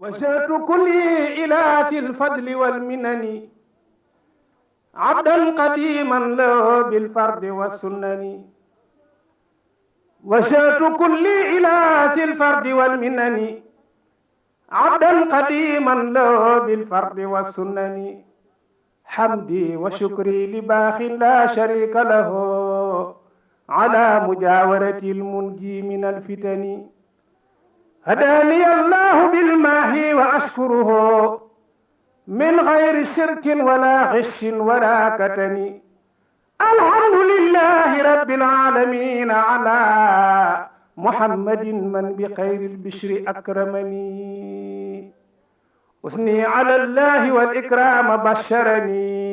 وجهت كلي إلى ذي الفضل والمنن عبدا قديما له بالفرد والسنن وجهت كلي إلى ذي الفرد والمنن عبدا قديما له بالفرد والسنن حمدي وشكري لباخ لا شريك له على مجاورة المنجي من الفتن هداني الله بالماهي وأشكره من غير شرك ولا غش ولا كتم الحمد لله رب العالمين على محمد من بخير البشر أكرمني أثني على الله والإكرام بشرني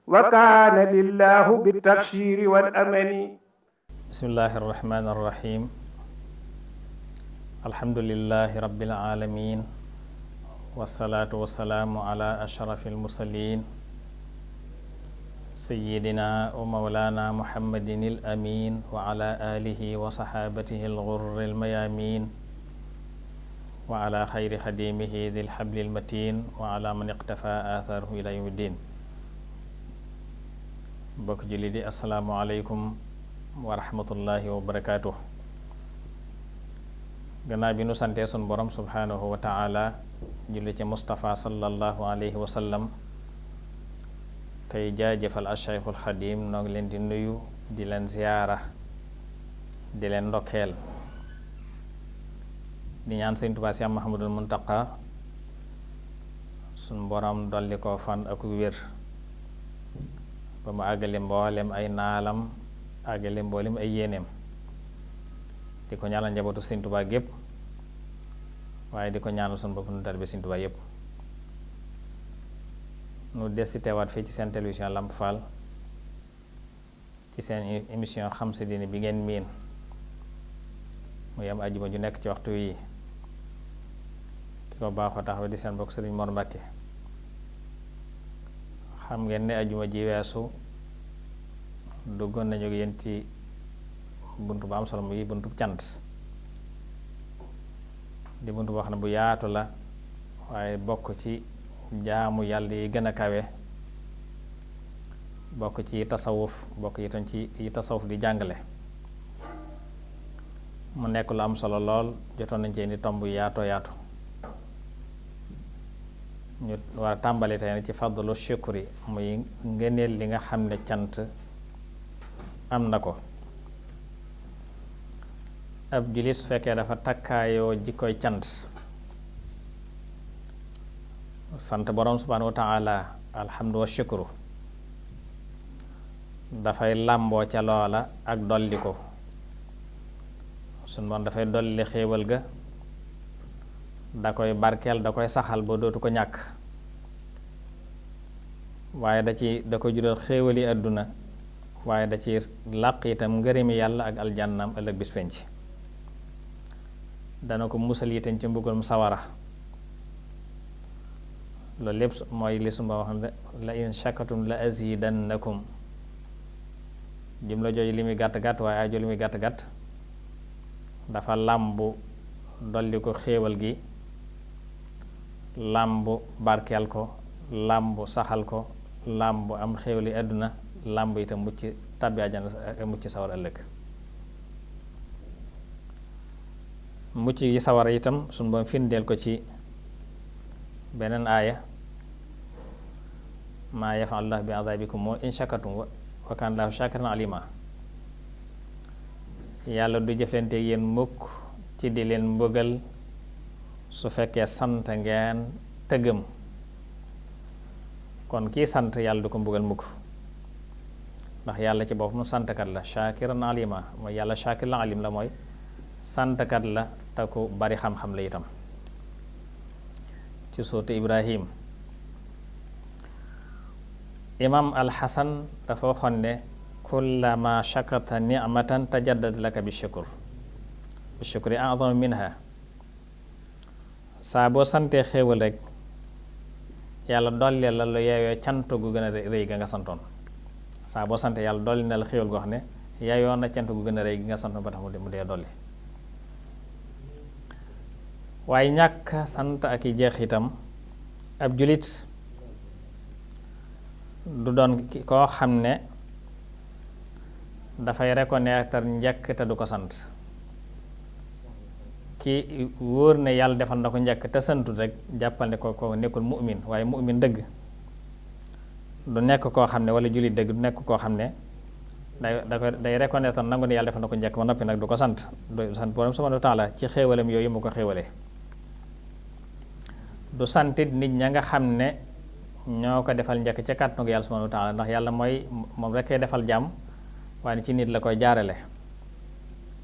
وكان لله بالتبشير والأمن. بسم الله الرحمن الرحيم. الحمد لله رب العالمين والصلاة والسلام على أشرف المرسلين سيدنا ومولانا محمد الأمين وعلى آله وصحابته الغر الميامين وعلى خير خديمه ذي الحبل المتين وعلى من اقتفى آثاره إلى يوم الدين. bokk julli di assalaamu aleykum wa rahmatullahi wa barakaatuh. gannaaw bi nu santee sun borom subhanahu wa ta'ala julli ci Mustafa sallallahu alayhi wa sallam tey jaajëfal Ashaykhul Xadim noo ngi leen di nuyu di leen ziyaara di leen ndokkeel di ñaan Sëriñ Tuubaa Séex Muhammadul Muntaqa sun borom dolli ko fan ak wér ba mu àggale mboolem ay naalam àggale mboolem ay yéeneem di ko ñaanal njabootu Sëriñ Tuubaa gépp waaye di ko ñaanal sun bopp nu tarbe Sëriñ Tuubaa yépp nu des ci teewaat fii ci seen télévision Lamp Fall ci seen émission xam sa diine bi ngeen miin mu yam àjjuma ju nekk ci waxtu wi ki ko baaxoo taxaw di seen bokk Sëriñ Mor Mbàkke. xam ngeen ne àjjuma ji weesu duggoon nañu ak yéen ci buntu bu am solo muy buntu cant di buntu boo xam ne bu yaatu la waaye bokk ci jaamu yàlla yi gën a kawe bokk ci tasawuf bokk itam ci yi tasawuf di jàngale mu nekk lu am solo lool jotoon nañ ci indi tomb yaatoo yaatu ñu war a tàmbali tey nag ci fadlu shukri muy ngëneel li nga xam ne cant am na ko. ab jullit su fekkee dafa takkaayoo jikkoy cant sant boroom subhaanahu wa ta'ala alhamdu wa shukru dafay làmboo ca loola ak dolli ko sun borom dafay dolli xéewal ga da koy barkeel da koy saxal ba dootu ko ñàkk waaye da koy jural xéewali àdduna waaye da ci làq itam ngërëmi yàlla ak aljannam ëllëg bis penc dana ko musal itam ci mbugalum sawara loolu lépp mooy li suma wax ne la in shakatum la azidannakum jumla jooju li muy gàtt-gàtt waaye ajo li muy gàtt-gàtt dafa làmbu dolli ko xéewal gi làmbu barkeel ko làmbu saxal ko làmbu am xéewali àdduna làmbu itam mucc tàbbi àjjana ak mucc sawar ëllëg mucc gi sawar itam suñu boom firndeel ko ci beneen aaya maa yaf'alullahu bi azabikum in shakartum wa kaana Allahu shakiran alima yàlla du jëflante yéen mukk ci di leen mbugal su fekkee sant ngeen tëggam kon kii sant yàlla du ko mbugal mukk ndax yàlla ci boppam santkat la shakiran alima mooy yàlla shakiran alim la mooy santkat la te ku bari xam-xam la itam ci suuratu Ibrahim imam alxasan dafa waxoon ne kullama shakarta nicmatan tajaddad laka bi shukri a'zamu minha saa boo santee xéewal rek yàlla dolli la lu yeeyoo cant gu gën a rëy ga nga santoon saa boo santee yàlla dolli na la xéewal goo xam ne yeeyoo na cant gu gën a rëy gi nga santoon ba tax mu dee dolli waaye ñàkk sant ak i jeexitam ab julit du doon koo xam ne dafay reconnaître njëkk te du ko sant. ki wóor ne yàlla defal na ko njëkk te santut rek jàppal ne ko nekkul mu'min. waaye mu'min dëgg du nekk koo xam ne wala jullit dëgg du nekk koo xam ne day reconnaître nangu ne yàlla defal na ko njëkk ba noppi nag du ko sant du sant borom subhanahu wa ta'ala ci xéewalam yooyu mu ko xéewalee. du santit nit ña nga xam ne ñoo ko defal njëkk ca kàttanu yàlla subhanahu wa ta'ala ndax yàlla mooy moom rek defal jàmm waaye ci nit la koy jaarale.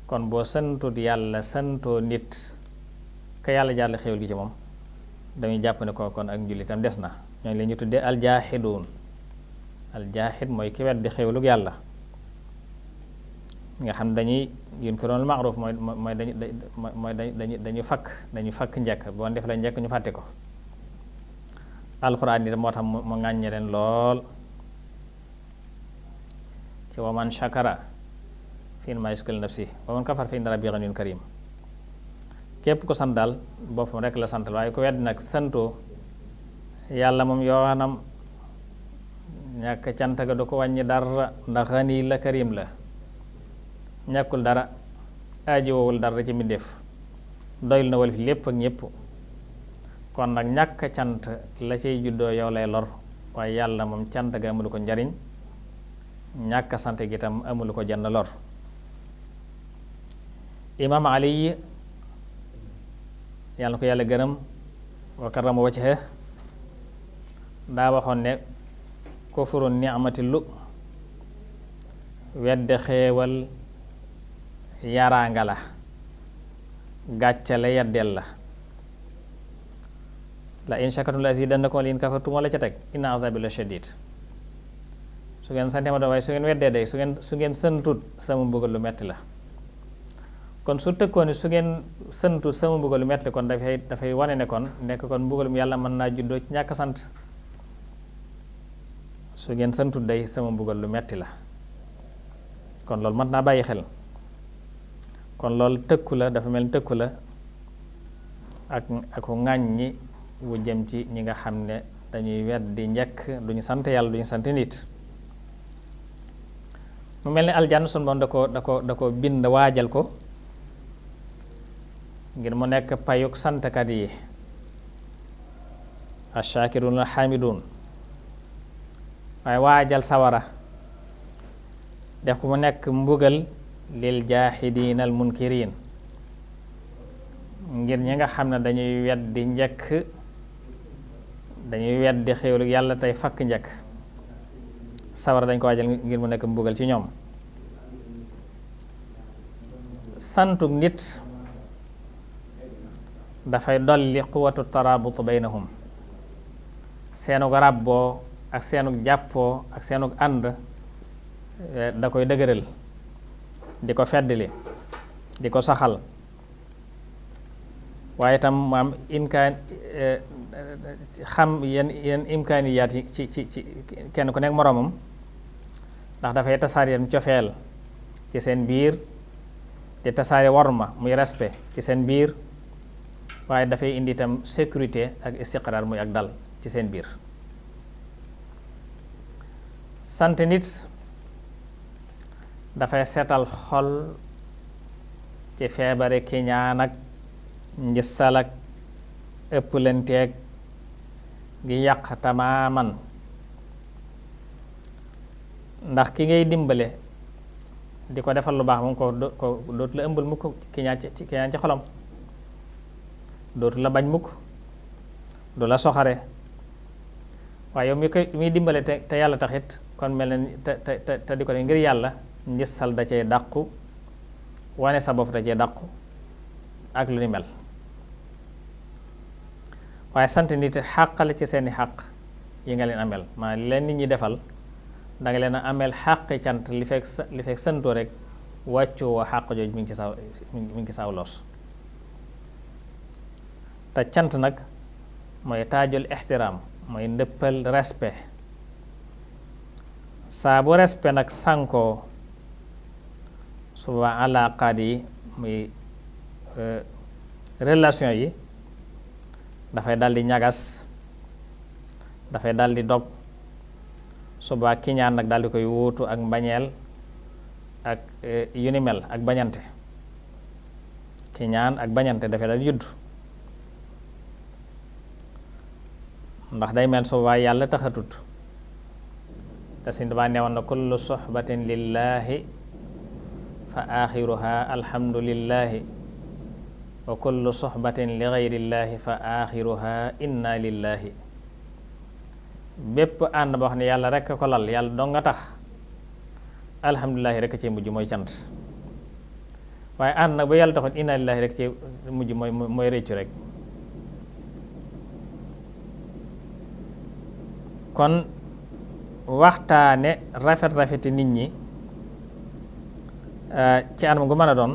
kon boo santut yàlla santoo nit ka yàlla jaarale xéwal gi ci moom dañuy jàpp ne ko kon ak njullitam des na. ñooñu la ñu tuddee aljaaxiduun. aljaaxid mooy ki weddi xéwalug yàlla nga xam dañuy yunkiruunal ma'ruuf mooy dañu fakk njëkk boo def la njëkk ñu fàtte ko. alxuraan yi moo tax mu ŋàññe leen lool ci wa man shakara fi innamaa yashkuru nafsihi wa man kafara fa inna rabbii ganiyyun kariim. képp ko sant daal boppam rek la santal waaye ku wedd nag santoo yàlla moom yoonam ñàkk cant ga du ko wàññi dara ndax gani la karim la ñàkkul dara aajowul dara ci mbindéef doylu na wal fi lépp ak ñépp. kon nag ñàkk cant la ciy juddoo yow lay lor waaye yàlla moom cant ga amulu ko njariñ ñàkk sant gi itam amulu ko jenn lor. imaam Ali yàlla na ko yàlla gërëm wa karrama wajhahu daa waxoon ne kufru ni'mati lu wedde xéewal yaraanga la gàcce la yeddeel la in shakartum la azidannakum wa in kafartum moo la ca teg inna azabi la shadid. su ngeen sante ma doon waaye su ngeen weddee day su ngeen santut sama mbugal lu metti la. kon su tëkkoon su ngeen santut sama mbugal lu metti kon dafay wane ne kon nekk kon mbugalum yàlla mën naa juddoo ci ñàkk sant. su ngeen santut day sama mbugal lu metti la kon loolu mat naa bàyyi xel. kon loolu tëkku la dafa mel ni tëkku la ak ŋàññi wu jëm ci ñi nga xam ne dañuy weddi njëkk duñu sant yàlla duñu sant nit. mu mel ni aljanna sun boom da ko bind waajal ko ngir mu nekk payuk santkat yi ash-shaakirun al-haamidun. waaye waajal sawara def ko mu nekk mbugal lil jaahidiin al munkiriin ngir ñi nga xam ne dañuy weddi njëkk dañuy weddi xéewlu yàlla tey fakk njëkk sawara dañ ko waajal ngir mu nekk mbugal ci ñoom. santuk nit dafay dolli quwwatu tarabut baynahum seenug ràbboo ak seenug jàppoo ak seenug ànd da koy dëgëral di ko feddli di ko saxal. waaye itam mu am xam yenn imkaaniyaat yi ci kenn ku nekk moroomam ndax dafay tasaare yenn cofeel ci seen biir di tasaare worma muy respect ci seen biir waaye dafay indi itam sécurité ak istiqraar muy ak dal ci seen biir. sant nit dafay seetal xol ci feebare kiñaan ak njissal ak ëpplanteeg gi yàq tamaaman ndax ki ngay dimbale di ko defal lu baax moom ko dootu la ëmbal mukk kiñaan ci xolam dootu la bañ mukk du la soxare waaye yow muy dimbale te yàlla taxit kon mel na te di ko ne ngir yàlla njissal da cee dàqu wane sa bopp da cee dàqu ak lu ni mel. waaye sant nit xàqale ci seeni xàq yi nga leen amel maa leen nit ñi defal danga leen a amel xàqi cant li fekk santoo rek wàccoo wa xàq jooj mi ngi ci saw loos. te cant nag mooy taajul ixtiraam mooy ndëppal respect saa bu respect nag sànkoo suba àlaqaat yi muy relation yi dafay daldi ñagas, dafay daldi dog, suba kiñaan nag daldi koy wuutu ak mbañeel ak yu ni mel ak bañante. kiñaan ak bañante dafay daldi judd ndax day mel suba yàlla taxatut te Sëñ Tuubaa newoon na kullu soxbatin lillahi fa axiruha alhamdulillahi wa kullu soxbatin li gayrillaahi fa axiruha inna lillahi. bépp ànd boo xam ne yàlla rekk ko lal, yàlla dong nga tax, alhamdulillahi rekk ci mujj mooy cant. waaye ànd nag ba yàlla taxoon inna lillahi rekk ci mujj mooy réccu rek. kon waxtaane rafeti nit ñi ci anam gu mën a doon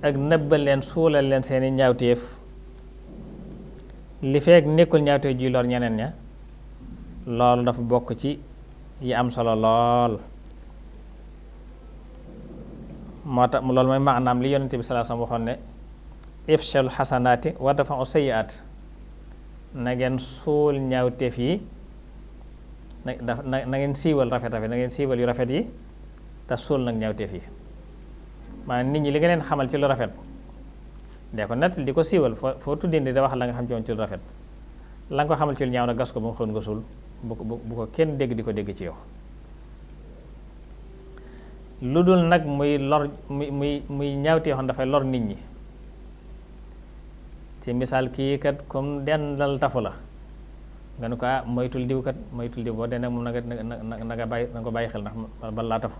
ak nëbbal leen, suulal leen seeni ñaawteef li feek nekkul ñaawteef juy lor ñeneen ña, loolu dafa bokk ci yi am solo lool. moo tax loolu mooy maanaam li yonent bi sallallahu alayhi wasallam waxoon ne ifshal xasanaati wa dafa'u sayyi'aat, na ngeen suul ñaawteef yi, na ngeen siiwal rafet na ngeen siiwal yu rafet yi te suul nag ñaawteef yi. maanaam nit ñi li nga leen xamal ci lu rafet de ko nett di ko siiwal foo tuddee da wax la nga xam ci woon ci lu rafet, la nga ko xamal ci lu ñaaw nag gas ko ba mu xëw nga suul, bu ko kenn dégg di ko dégg ci yow. lu dul nag muy lor muy ñaawte yoo xam dafay lor nit ñi. ci misaal kii kat comme dendal tafu la nga ne ko moytul diw kat, moytul diw boo dee nag moom na nga ko bàyyi xel ndax bal laa tafu.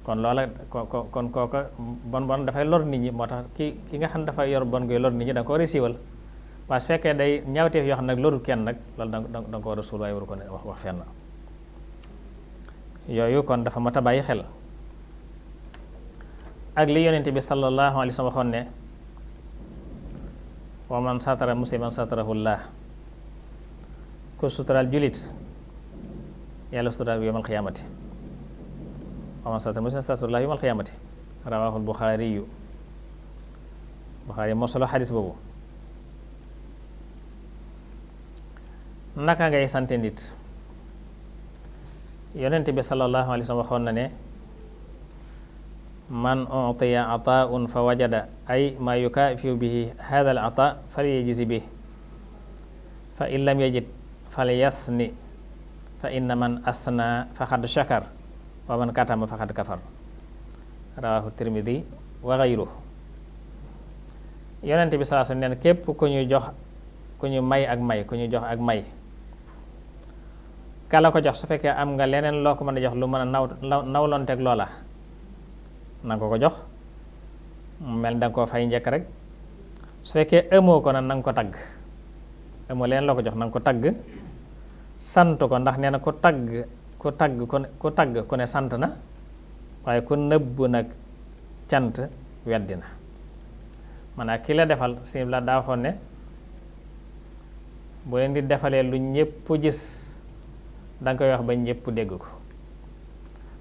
kon loola kon kooka bon dafay lor nit ñi. moo tax ki nga xam dafay yor bon goy lor nit ñi da nga ko war a siiwal. waaye su fekkee day ñaawteef yoo xam nag lorul kenn nag loolu da nga ko war a suul waaye waru ko ne wax fenn. yooyu kon dafa mat a bàyyi xel. ak li yonent bi sallallahu alayhi wa sallam waxoon ne wa man satara musliman satarahullah, ku suturaal julit yàlla suturaal yawmal qiyaamati. wa man satara musliman satarahullah yawmal qiyaamati, rawaahul Buxaari moo solo xadis boobu. naka ngay sante nit? yonent bi sallallahu alayhi wa sallam waxoon na ne man utiya ataun fa wajada ay ma yukaafiu bihi hada al ata falyajzi bihi fa in lam yajid falyasni fa inna man asna faqad shakar wa man katama faqad kafar, rawahu Tirmidi wa ghayruhu. yonent bi sallallahu alayhi wasallam neen képp ku ñu jox ku ñu may ak may ku ñu jox ak may, kala ko jox su fekkee am nga leneen loo ko mën a jox lu mën a nawlonteeg loola na nga ko jox, mel da nga koo fay njëkk rek. su fekkee amoo ko nag na nga ko tagg, amoo leen loo ko jox na nga ko tagg, sant ko ndax nee na ku tagg ku ne sant na, waaye ku nëbb nag cant weddi na. maanaam ki la defal si la daa waxoon ne bu leen di defalee lu ñépp gis da nga koy wax ba ñépp dégg ko.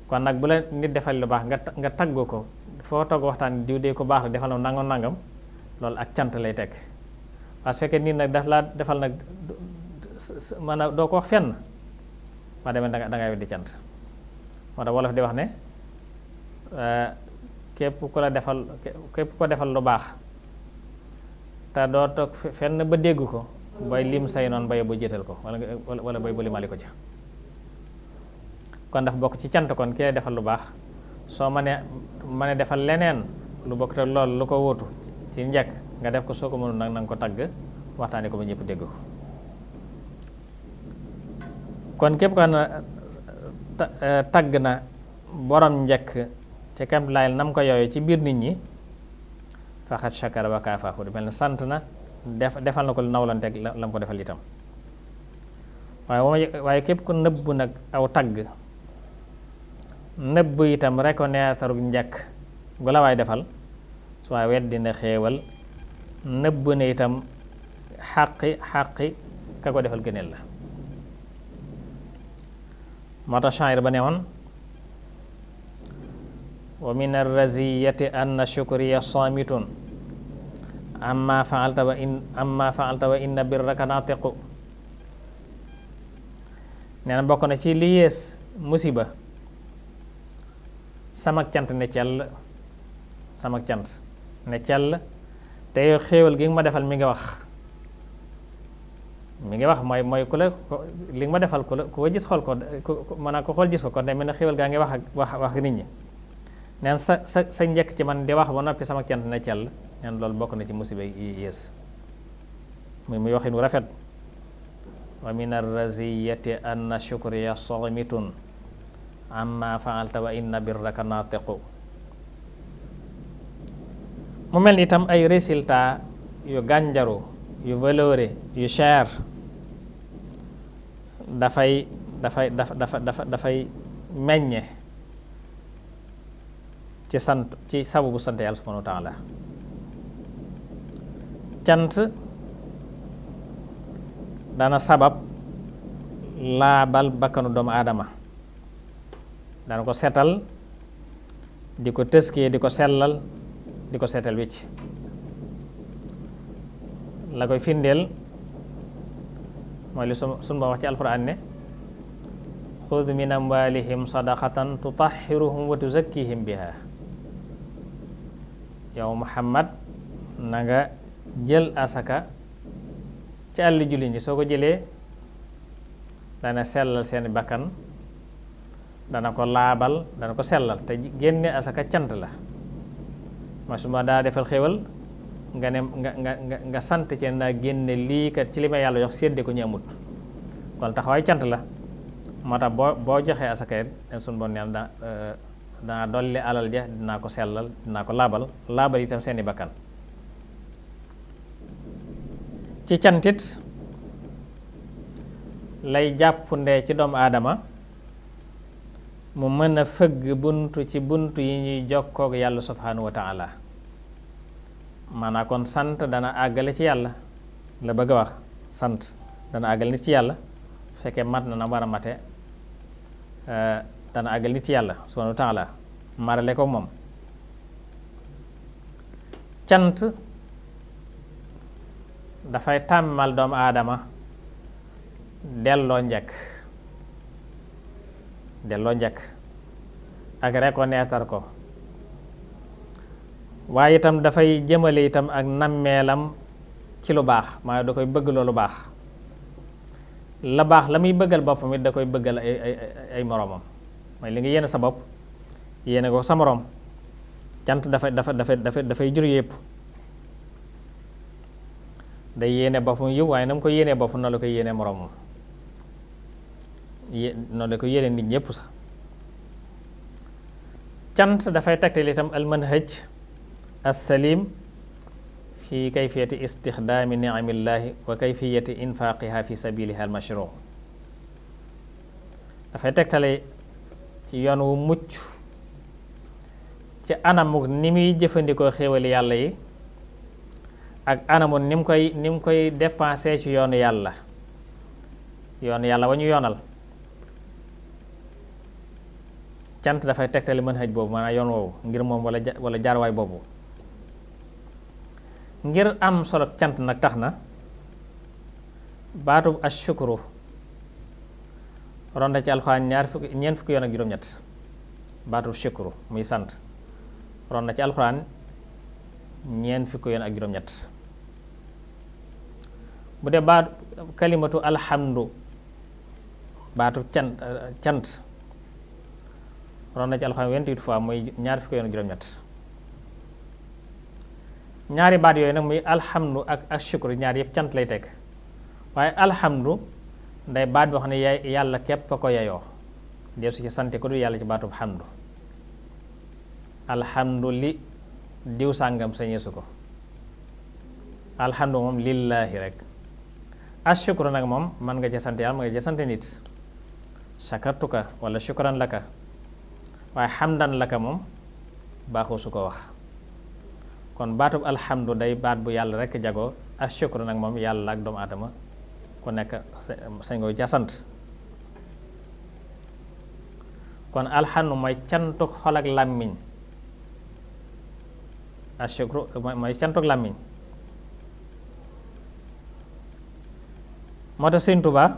kon nag bu la nit defal lu baax nga tagg ko, foo togg waxtaan diw de ko baax la defal na nangam loolu ak cant lay teg. waaye su fekkee nit nag daf laa defal nag maanaam doo ko wax fenn, waa demee da ngay weddi cant. moo tax wolof di wax ne képp ku ko defal lu baax te doo toog fenn ba dégg ko, bay lim say noonu bay bu jéetal ko wala bay bu limali ko ci. kon dafa bokk ci cant kon ki lay defal lu baax soo mënee defal leneen lu bokk te loolu lu ko wóotu ci njëkk nga def ko, soo ko mënul nag na nga ko tagg waxtaane ko ba ñëpp dégg ko. kon képp ko na tagg na borom njëkk ci kam laayal nam ko yooyu ci biir nit ñi faxat shakara wa kaafahu, du mel ne sant na defal na ko lu nawlanteeg la mu ko defal itam. waaye képp ku nëbb nag aw tagg, nëbb itam reconnaître njëkk gu la waay defal, su waaye weddi na xéewal, nëbb na itam xaqi ka ko defal gëneel la. moo tax shaa'ir ba ne woon wa min arraziyati anna shukriya saamitun amma fa'alta wa inna birraka naatiqu. nee na bokk na ci li yées musiba samak cant ne cell, samak cant ne cell te yow xéewal gi nga ma defal mi nga wax mooy ku la li nga ma defal ku ko gis xool ko maanaam ko xool gis ko kon day mel ne xéewal gaa ngi wax nit ñi. neen sa njëkk ci man di wax ba noppi sama cant ne cell, neen loolu bokk na ci musiba yi yées muy waxin wu rafet. wa min arraziyati anna shukriya samitun amma fa'alta wa inna birraka naatiqu. mu mel ni itam ay résultat yu gànjaru yu valeuré yu cher dafay meññe ci sababu sant yàlla subhanahu wa ta'ala. cant dana sabab laabal bakkanu doomu aadama, dana ko setal di ko tëskee di ko sellal di ko seetal wicc. la koy firndeel mooy li sunu ba wax ci alxuraan ne xud min amwalihim sadaqatan tutahhiruhum wa tuzakkihim biha. yow Muhammad na nga jël asaka ci àll julli ñi, soo ko jëlee dana sellal seeni bakkan, dana ko laabal, dana ko sellal. te génne asaka cant la ma suma daa defal xéwal nga ne nga sant ci naa génne lii kat ci li ma yàlla jox sédde ko ñu amut, kon taxawaay cant la. moo tax boo joxee asaka it suñu bon neen danaa dolli alal ja, dinaa ko sellal, dinaa ko laabal itam seeni bakkan. ci cantit lay jàpp ndee ci doomu aadama mu mën a fëgg buntu ci buntu yi ñuy jokkoog yàlla subhanahu wa ta'ala. maanaam kon sant dana àggale ci yàlla, la bëgg a wax sant dana àggale nit ci yàlla bu fekkee mat na war a mate, dana àggale nit ci yàlla subhanahu wa ta'ala, marale ko moom. cant dafay tàmmal doomu aadama delloo njëkk ak reconnaître ko, waaye itam dafay jëmale itam ak nammeelam ci lu baax, maa da koy bëgg loolu baax. la baax la muy bëggal boppam it da koy bëggal ay moroomam, mooy li nga yéene sa bopp yéene ko sa moroom. cant dafay jur yépp, day yéene boppam yiw, waaye na mu ko yéenee boppam na la koy yéene moroomam, noonu la ko yéene nit ñépp sax. cant dafay tegtal itam almanhaj as-salim fi kayfiyati istixdaami ni'amillahi wa kayfiyati infaqiha fi sabiliha al-mashru'. dafay tegtale yoon wu mucc ci anamu ni muy jëfandikoo xéewali yàlla yi ak anamu ni mu koy dépensé ci yoonu yàlla wa ñu yoonal. cant dafay tegtale manhaj boobu, maanaam yoon woowu ngir moom wala jaarwaay boobu. ngir am solo cant nag tax na baatub ashukru ronda ci alxuraan ñeent fukki yoon ak juróom-ñett. baatub shukru muy sant ronda ci alxuraan ñeent fukki yoon ak juróom-ñett. bu dee baat kalimatu alhamdu baatub cant ron na ci alxuraan 28 fois muy ñaar fukki yoon ak juróom-ñett. ñaari baat yooyu nag muy alhamdu ak ashukru ñaar yëpp cant lay teg, waaye alhamdu nday baat boo xam ne yàlla képp a ko yeyoo, dee su ci sante ko du yàlla ci baatub hamdu. alhamdu li diw sàngam sañeesu ko, alhamdu moom lillaahi rek. ashukru nag moom mën nga ci sant yàlla, mën nga ci sant nit, shakartuka wala shukran laka, waaye xamdan laka moom baaxoo su ko wax. kon baatub alhamdu day baat bu yàlla rekk jagoo, ashukru nag moom yàlla ak doomu aadama ku nekk sañ nga ca sant. kon alhamdu mooy cantuk xol ak làmmiñ, ashukru mooy cantuk làmmiñ, moo tax Sëriñ Tuubaa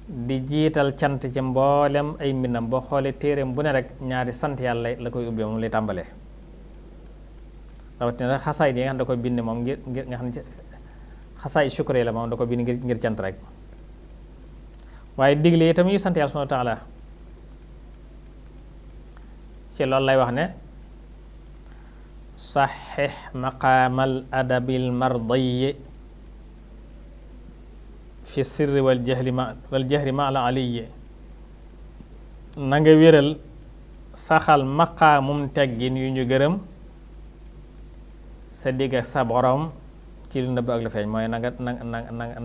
di jiital cant ci mboolem ay mbindam. boo xoolee téereem bu ne rek ñaari sant yàlla la koy ubbee, moom lay tàmbalee. rawatina xasaay yi nga xam ne da ko bind moom ngir nga xam ne xasaay sukkuré la moom da ko bind ngir cant rek. waaye digle itam yu sant yàlla subhaanahu wa taala ci loolu lay wax ne saxix maqaamal adabil mardiyi fi sirri wal jahri ma la aliyi. na nga wéral saxal maqaamum teggin yu ñu gërëm sa digg ak sa borom ci lu nëbb ak lu feeñ. mooy na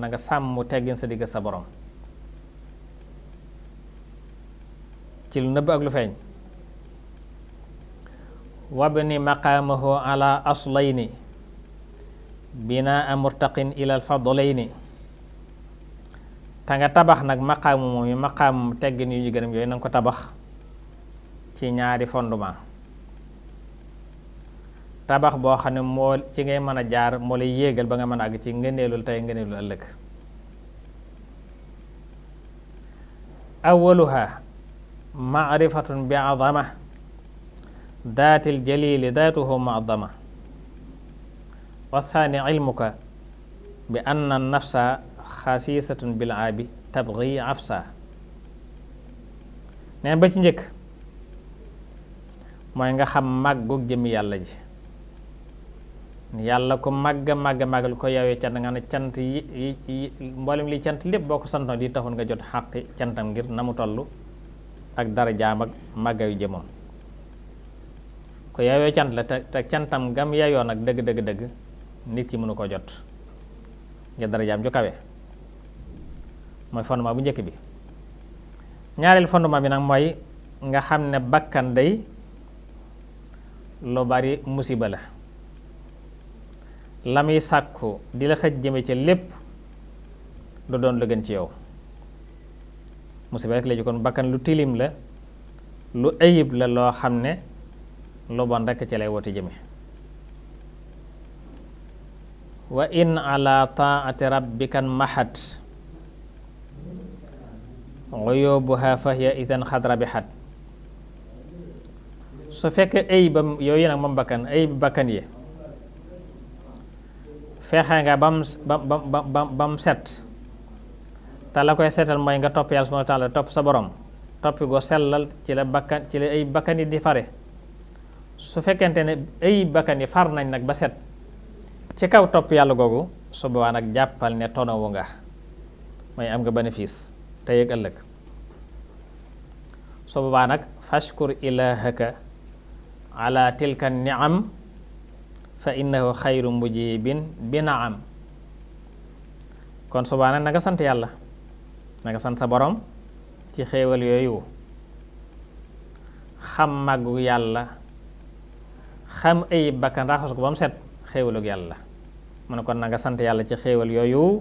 nga sàmm teggin sa digg ak sa borom ci lu nëbb ak lu feeñ. wabni maqaamahu ala aslayni binaa murtaqin ilal fadlayni. te nga tabax nag maqaamu moom yi maqaam teggin yu ñu gërëm yooyu na nga ko tabax ci ñaari fondement. tabax boo xam ne moo ci ngay mën a jaar moo lay yéegal ba nga mën a àgg ci ngëneelul tey ngëneelul ëllëg. awaluha maarifatun bi azama daatil jalili daatuhu mu'azzama. wa thani ilmuka bi anna nafsa xasiisatun bil aabi tabgi afsa. neen ba ci njëkk mooy nga xam màggug jëmmi yàlla ji. yàlla ko màgg lu ko yawee cant nga ne cant yi mboolem li cant lépp boo ko santoon di taxoon nga jot xàqi cantam ngir na mu toll ak dara jaam ak màggayu jëmam. ko yawee cant la te cantam gam yayoo nag dëgg nit ki mënu ko jot ngir dara jaam ju kawe. mooy fondement bu njëkk bi. ñaareel fondement bi nag mooy nga xam ne bakkan day lu bari musiba la. la muy sàkku di la xëj jëme ci lépp du doon lu gën ci yow. musiba rek léegi kon bakkan lu tilim la, lu ayib la, loo xam ne lu bon rekk ci lay woti jëme. wa in ala taati rabbikan mahat uyubuha fahiya idan xad rabihat. su fekkee ayibam yooyu nag moom bakkan ayib bakkan yi fexe nga bam set, te la koy setal mooy nga topp yàlla subhaanahu wa taala topp sa borom toppi go sellal ci la ay bakkan yi di fare. su fekkente ne ay bakkan yi far nañ nag ba set ci kaw topp yàlla googu, su boobaa nag jàppal ne tonawu nga, mooy am nga bénéfice tey ak ëllëg. su boobaa nag fashkur ilahaka ala tilka ni'am fa innahu xayru mujibin bi naam. kon su boobaa nag na nga sant yàlla, na nga sant sa borom ci xéewal yooyu. xam màggu yàlla, xam ay bakkan raxas ko ba mu set xéewalug yàlla. mu ne kon na nga sant yàlla ci xéewal yooyu,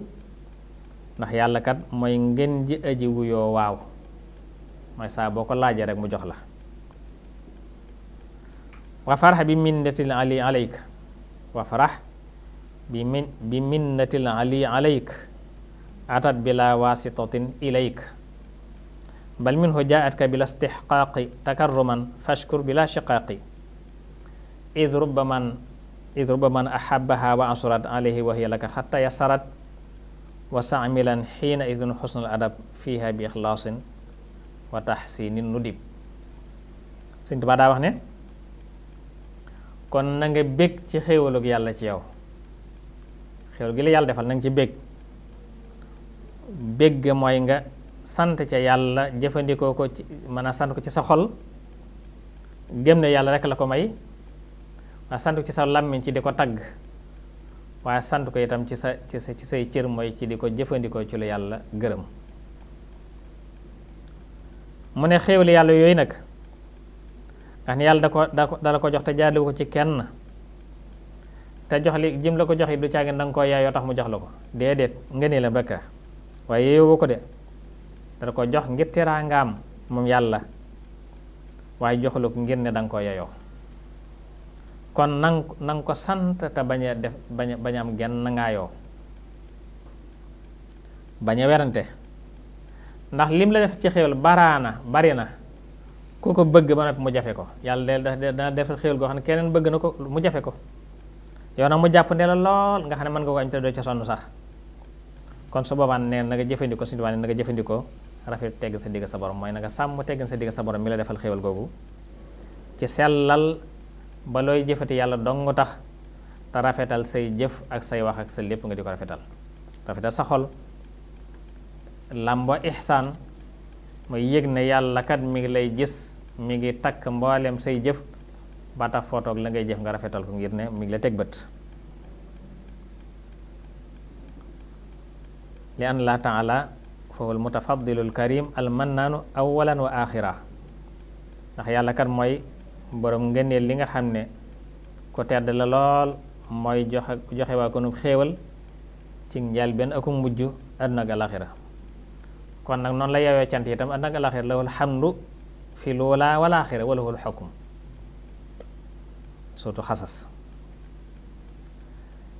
ndax yàlla kat mooy ngeen ji aji wuyoo waaw, mooy saa boo ko laajee rek mu jox la. wa farax bi minnatil ali alayk, wa farax bi minnatil ali alayk atat bila wasitatin ilayk bal minhu jaatka bila istixqaaqi takarruman fashkur bila shiqaaqi id rubba man ahabbaha wa asurat alayhi wa hiya laka xatta yasarat wa saamilan xiina idin xusnul adab fiha bi ixlaasin wa taxsinin nudib. Sëñ Tuubaa daa wax ne kon na nga bég ci xéewalug yàlla ci yow. xéewal gi la yàlla defal na nga ci bég. bég mooy nga sant ca yàlla, jëfandikoo ko ci mën a sant ko ci sa xol, gëm ne yàlla rek la ko may, waaye sant ko ci sa làmmiñ ci di ko tagg, waaye sant ko itam ci say cër mooy ci di ko jëfandikoo ci lu yàlla gërëm. mu ne xéewali yàlla yooyu nag nga xam ne yàlla da ko jox te jaarale ko ci kenn, te jox li jëm la ko jox it du caagin da nga koo yaayoo tax mu jox la ko déedéet nga ne la bekka, waaye yeewoo ko de, da ko jox ngir teraangaam moom yàlla, waaye joxula ko ngir ne da nga koo yaayoo. kon nang ko sant te bañ a am genn ngaayoo. bañ a werante ndax lim la def ci xéewal bari na ku ko bëgg ba noppi mu jafe ko yàlla dana defal xéewal goo xam ne keneen bëgg na ko mu jafe ko yow nag mu jàpp ne la lool nga xam ne mën nga ko am te doo ca sonn sax kon su boobaa nee na nga jëfandikoo suñu tubaab ne na nga jëfandikoo rafet tegg sa digg sa borom mooy na nga sàmm tegg sa digg sa borom mi la defal xéewal googu ci sellal ba looy jëfati yàlla dong tax te rafetal say jëf ak say wax ak sa lépp nga di ko rafetal sa xol làmbo ihsaan mooy yëg ne yàlla kat mi ngi lay gis mi ngi takk mboolem say jëf ba tax foo toog la ngay jëf nga rafetal ko ngir ne mi ngi la teg bët li an la taala foofu al mutafaddilul karim al mannaanu awalan wa axira ndax yàlla kat mooy borom ngëneel li nga xam ne ko tedd la lool mooy joxe waa ko nu xéewal ci njaal benn aku mujj àdduna ak alaxira kon nag noonu la yeewee cant itam àdduna ak alaxira lahul hamdu fi loola wal axira wa lahul xukm surtout xasas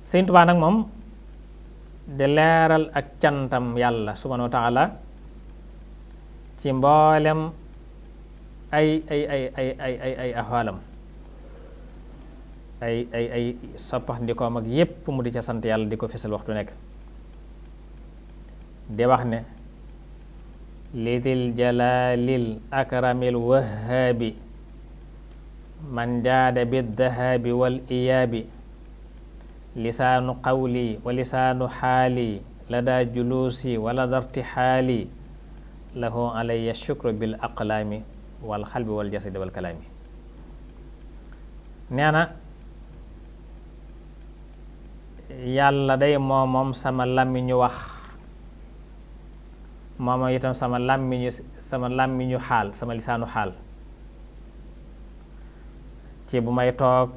Sëñ Tuubaa nag moom di leeral ak cantam yàlla subhaanahu wa taala ci mboolem ay axwaalam ay soppax ndikoom ak yépp mu di ca sant yàlla di ko fesal waxtu nekk di wax ne lidil jalaalil akramil wahaabi man jaada biddahabi wal iyaabi lisaanu qawli wa lisaanu xaali lada juluusi wa lada irtixaali lahu alayya shukru bil aqlaami wal xalbi wal jasadi wal kalaami nee na yàlla day moom sama làmmiñu wax moom itam sama làmmiñu xaal sama lisaanu xaal ci bu may toog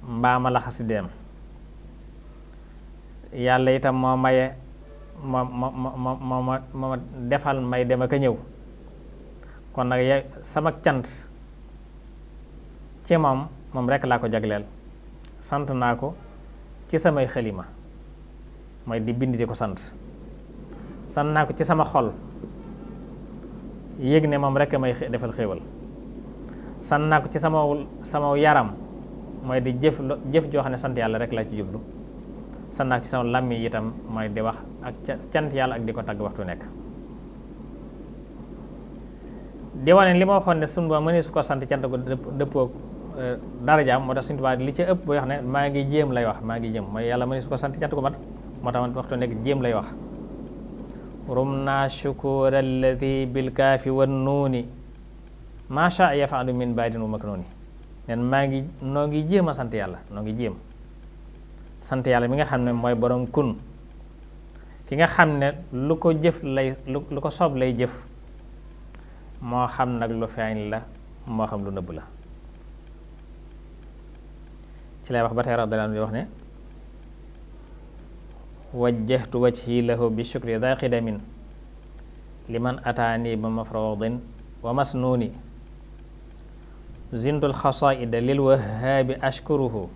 mbaama la xasideem yàlla itam moo maye moo defal may dem ak a ñëw kon nag sama cant ci moom rekk laa ko jagleel sant naa ko ci samay xalima mooy di bind di ko sant naa ko ci sama xol yéeg ne moom rekk may defal xéewal sant naa ko ci sama yaram mooy di jëf joo xam ne sant yàlla rekk laa ci jublu sant naa ko ci sama làmmi itam mooy di wax ak cant yàlla ak di ko tagg waxtu nekk di wane li ma waxoon ne suñu ba mënee su ko sant cant ko dëppoo darajaam moo tax Sëñ Tuubaa li ci ëpp booy wax ne maa ngi jéem lay wax maa ngi jéem mooy yàlla mënee su ko sant cant ko mat moo tax waxtu nekk jéem lay wax rum naa shukura alladi bil kaafi wan nuuni maa shaa yafalu min baadin wa maknuuni nen noo ngi jéem a sant yàlla noo ngi jéem sant yàlla mi nga xam ne mooy borom kun ki nga xam ne lu ko jëf lay lu ko soob lay jëf moo xam nag lu feeñ la moo xam lu nëbb la ci lay wax ba tey radiyallaahu anhu wax ne wajjahtu wajhi lahu bi shukri daa xidamin liman ataani ba mafrodin wa masnuuni zintul xasaida lil wahaabi ashkuruhu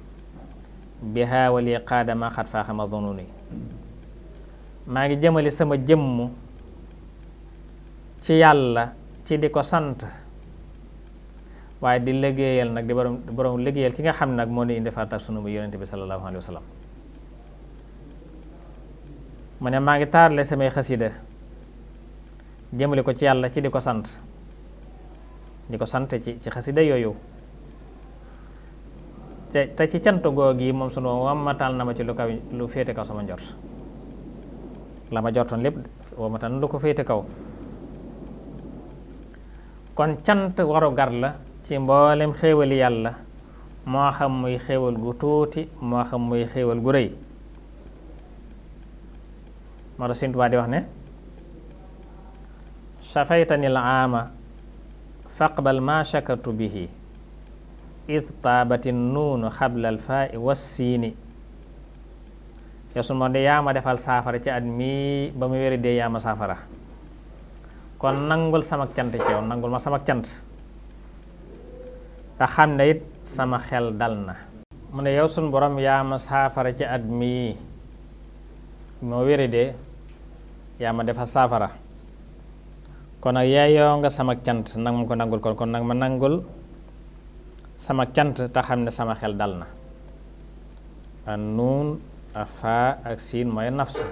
biha wali qaadama xat faaxama dununi maa ngi jëmali sama jëmm ci yàlla ci di ko sant waaye di liggéeyal nag di borom liggéeyal ki nga xam nag moo ni indi farata sunu bu yonente bi sallallahu alayhi wa sallam mu ne maa ngi taarale samay xasida jëmale ko ci yàlla ci di ko sant ci xasida yooyu te ci cant googu yi moom sunu wammatal na ma ci lu féete kaw sama njort la ma jortoon lépp wammatal na lu ko féete kaw kon cant waru gar la ci mboolem xéewali yàlla moo xam muy xéewal gu tuuti moo xam muy xéewal gu rëy moo tax Sëñ Tuubaa di wax ne shafaytanil aama faqbal ma shakartu bihi id taabati nuunu xablal faa i wassiini yow su ma de yaa ma defal saafara ci at mii ba mu wéri dee yaa ma saafara kon nangul sama cant ci yow nangul ma sama cant te xam ne it sama xel dal na mu ne yow sun borom yaa ma saafara ci at mii moo wéri dee yaa ma defal saafara kon nag yaayoo nga sama cant nag ma ko nangul kon nag ma nangul sama cant te xam ne sama xel dal na an nuun a faa ak siin mooy nafsu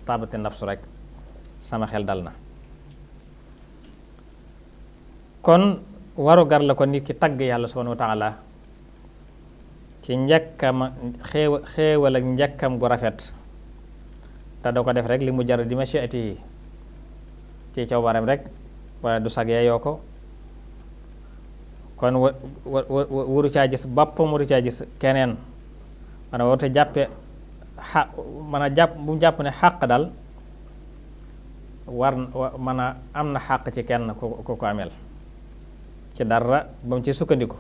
taabati nafsu rek sama xel dal na kon waru gar la ko nit ki tagg yàlla subhanahu wa taala ci njëkkam xéewal ak njëkkam gu rafet te da ko def rek li mu jar di mashiati yi ci coobareem rek wala du sag yeeyoo ko kon wuru caa gis boppam wuru caa gis keneen man a warute jàppe man a jàpp bu jàpp ne xàq dal war man a am na xàq ci kenn ku ko ameel ci dara ba mu ci sukkandiku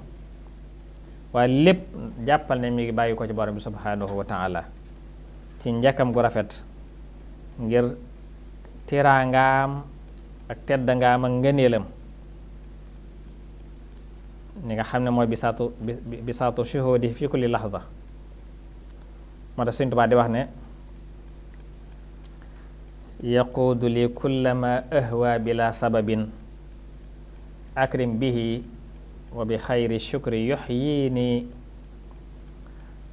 waaye lépp jàppal ne mi ngi bàyyi ko ci borom bi subhanahu wa taala ci njëkkam gu rafet ngir tiraangaam ak teddangaam ak ngëneelam ni nga xam ne mooy bisaatu shuhudi fi kulli lahza moo tax Sëñ Tuubaa di wax ne yaquudu li kullama ahwa bila sababin akrim bihi wa bi xayri shukri yuxyini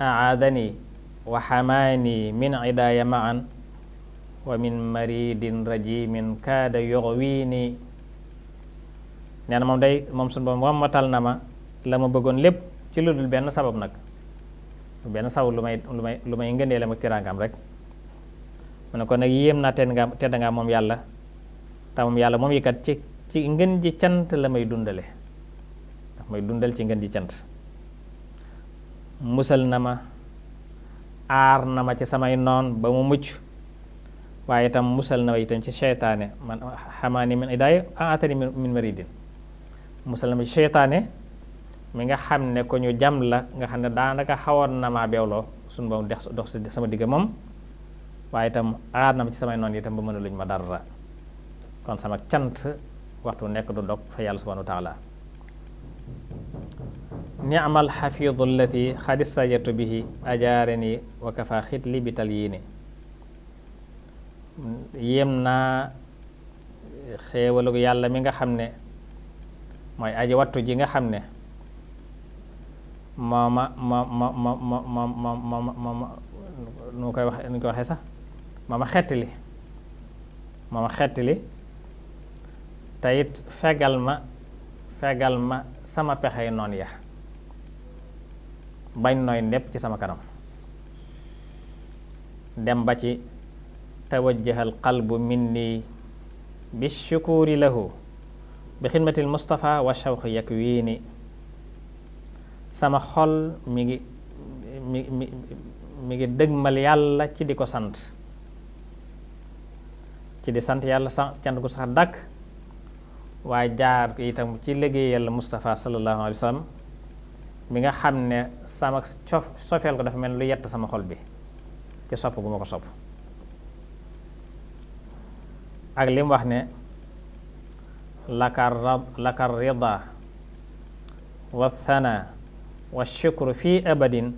aadani wa xamaani min idaaya maan wa min maridin rajimin kaada yuxwiini nee na moom sunu Boroom wammatal na ma la ma bëggoon lépp ci lu dul benn sabab nag benn sabab lu may ngëneelam ak tiraangam rek mu ne ko nag yéem naa tedd nga moom yàlla te moom yàlla moom yi kat ci ngën ji cant la may dundale ndax may dundal ci ngën ji cant musal na ma aar na ma ci samay noon ba mu mucc waaye itam musal na ma itam ci seytaane man xamaani min idaaya atani min maridin musal na ma ci seytaane mi nga xam ne ko ñu jam la nga xam ne daanaka xawoon na maa beewloo suñu boom dox si sama digg moom waaye itam aar na ma ci samay noon itam ba mën a luñ ma dara kon sama cant waxtu nekk du dog fa yàlla subhanahu wa taala ni'mal xafidu allati xad istajatu bihi ajaarani wa kafa xitli bi tal yii ni yéem naa xéewalu yàlla mi nga xam ne mooy aji wattu ji nga xam ne mooma nu koy waxee sax mooma xettili te it fegal ma sama pexey noon ya bañ nooy nepp ci sama kanam dem ba ci tawajjahal qalbu minni bi shukuri lahu bi xidmatil Mustafa wa shawqi yakwiini sama xol mi ngi dëgmal yàlla ci di ko sant ci di sant yàlla cant gu sax dàkk waaye jaar itam ci liggéeyal Mustafa sallallahu alayhi wa sallam mi nga xam ne sama sofeel ko dafa mel lu yett sama xol bi ci sopp gu ma ko sopp ak li mu wax ne laka rida wa thana wa shukru fi abadin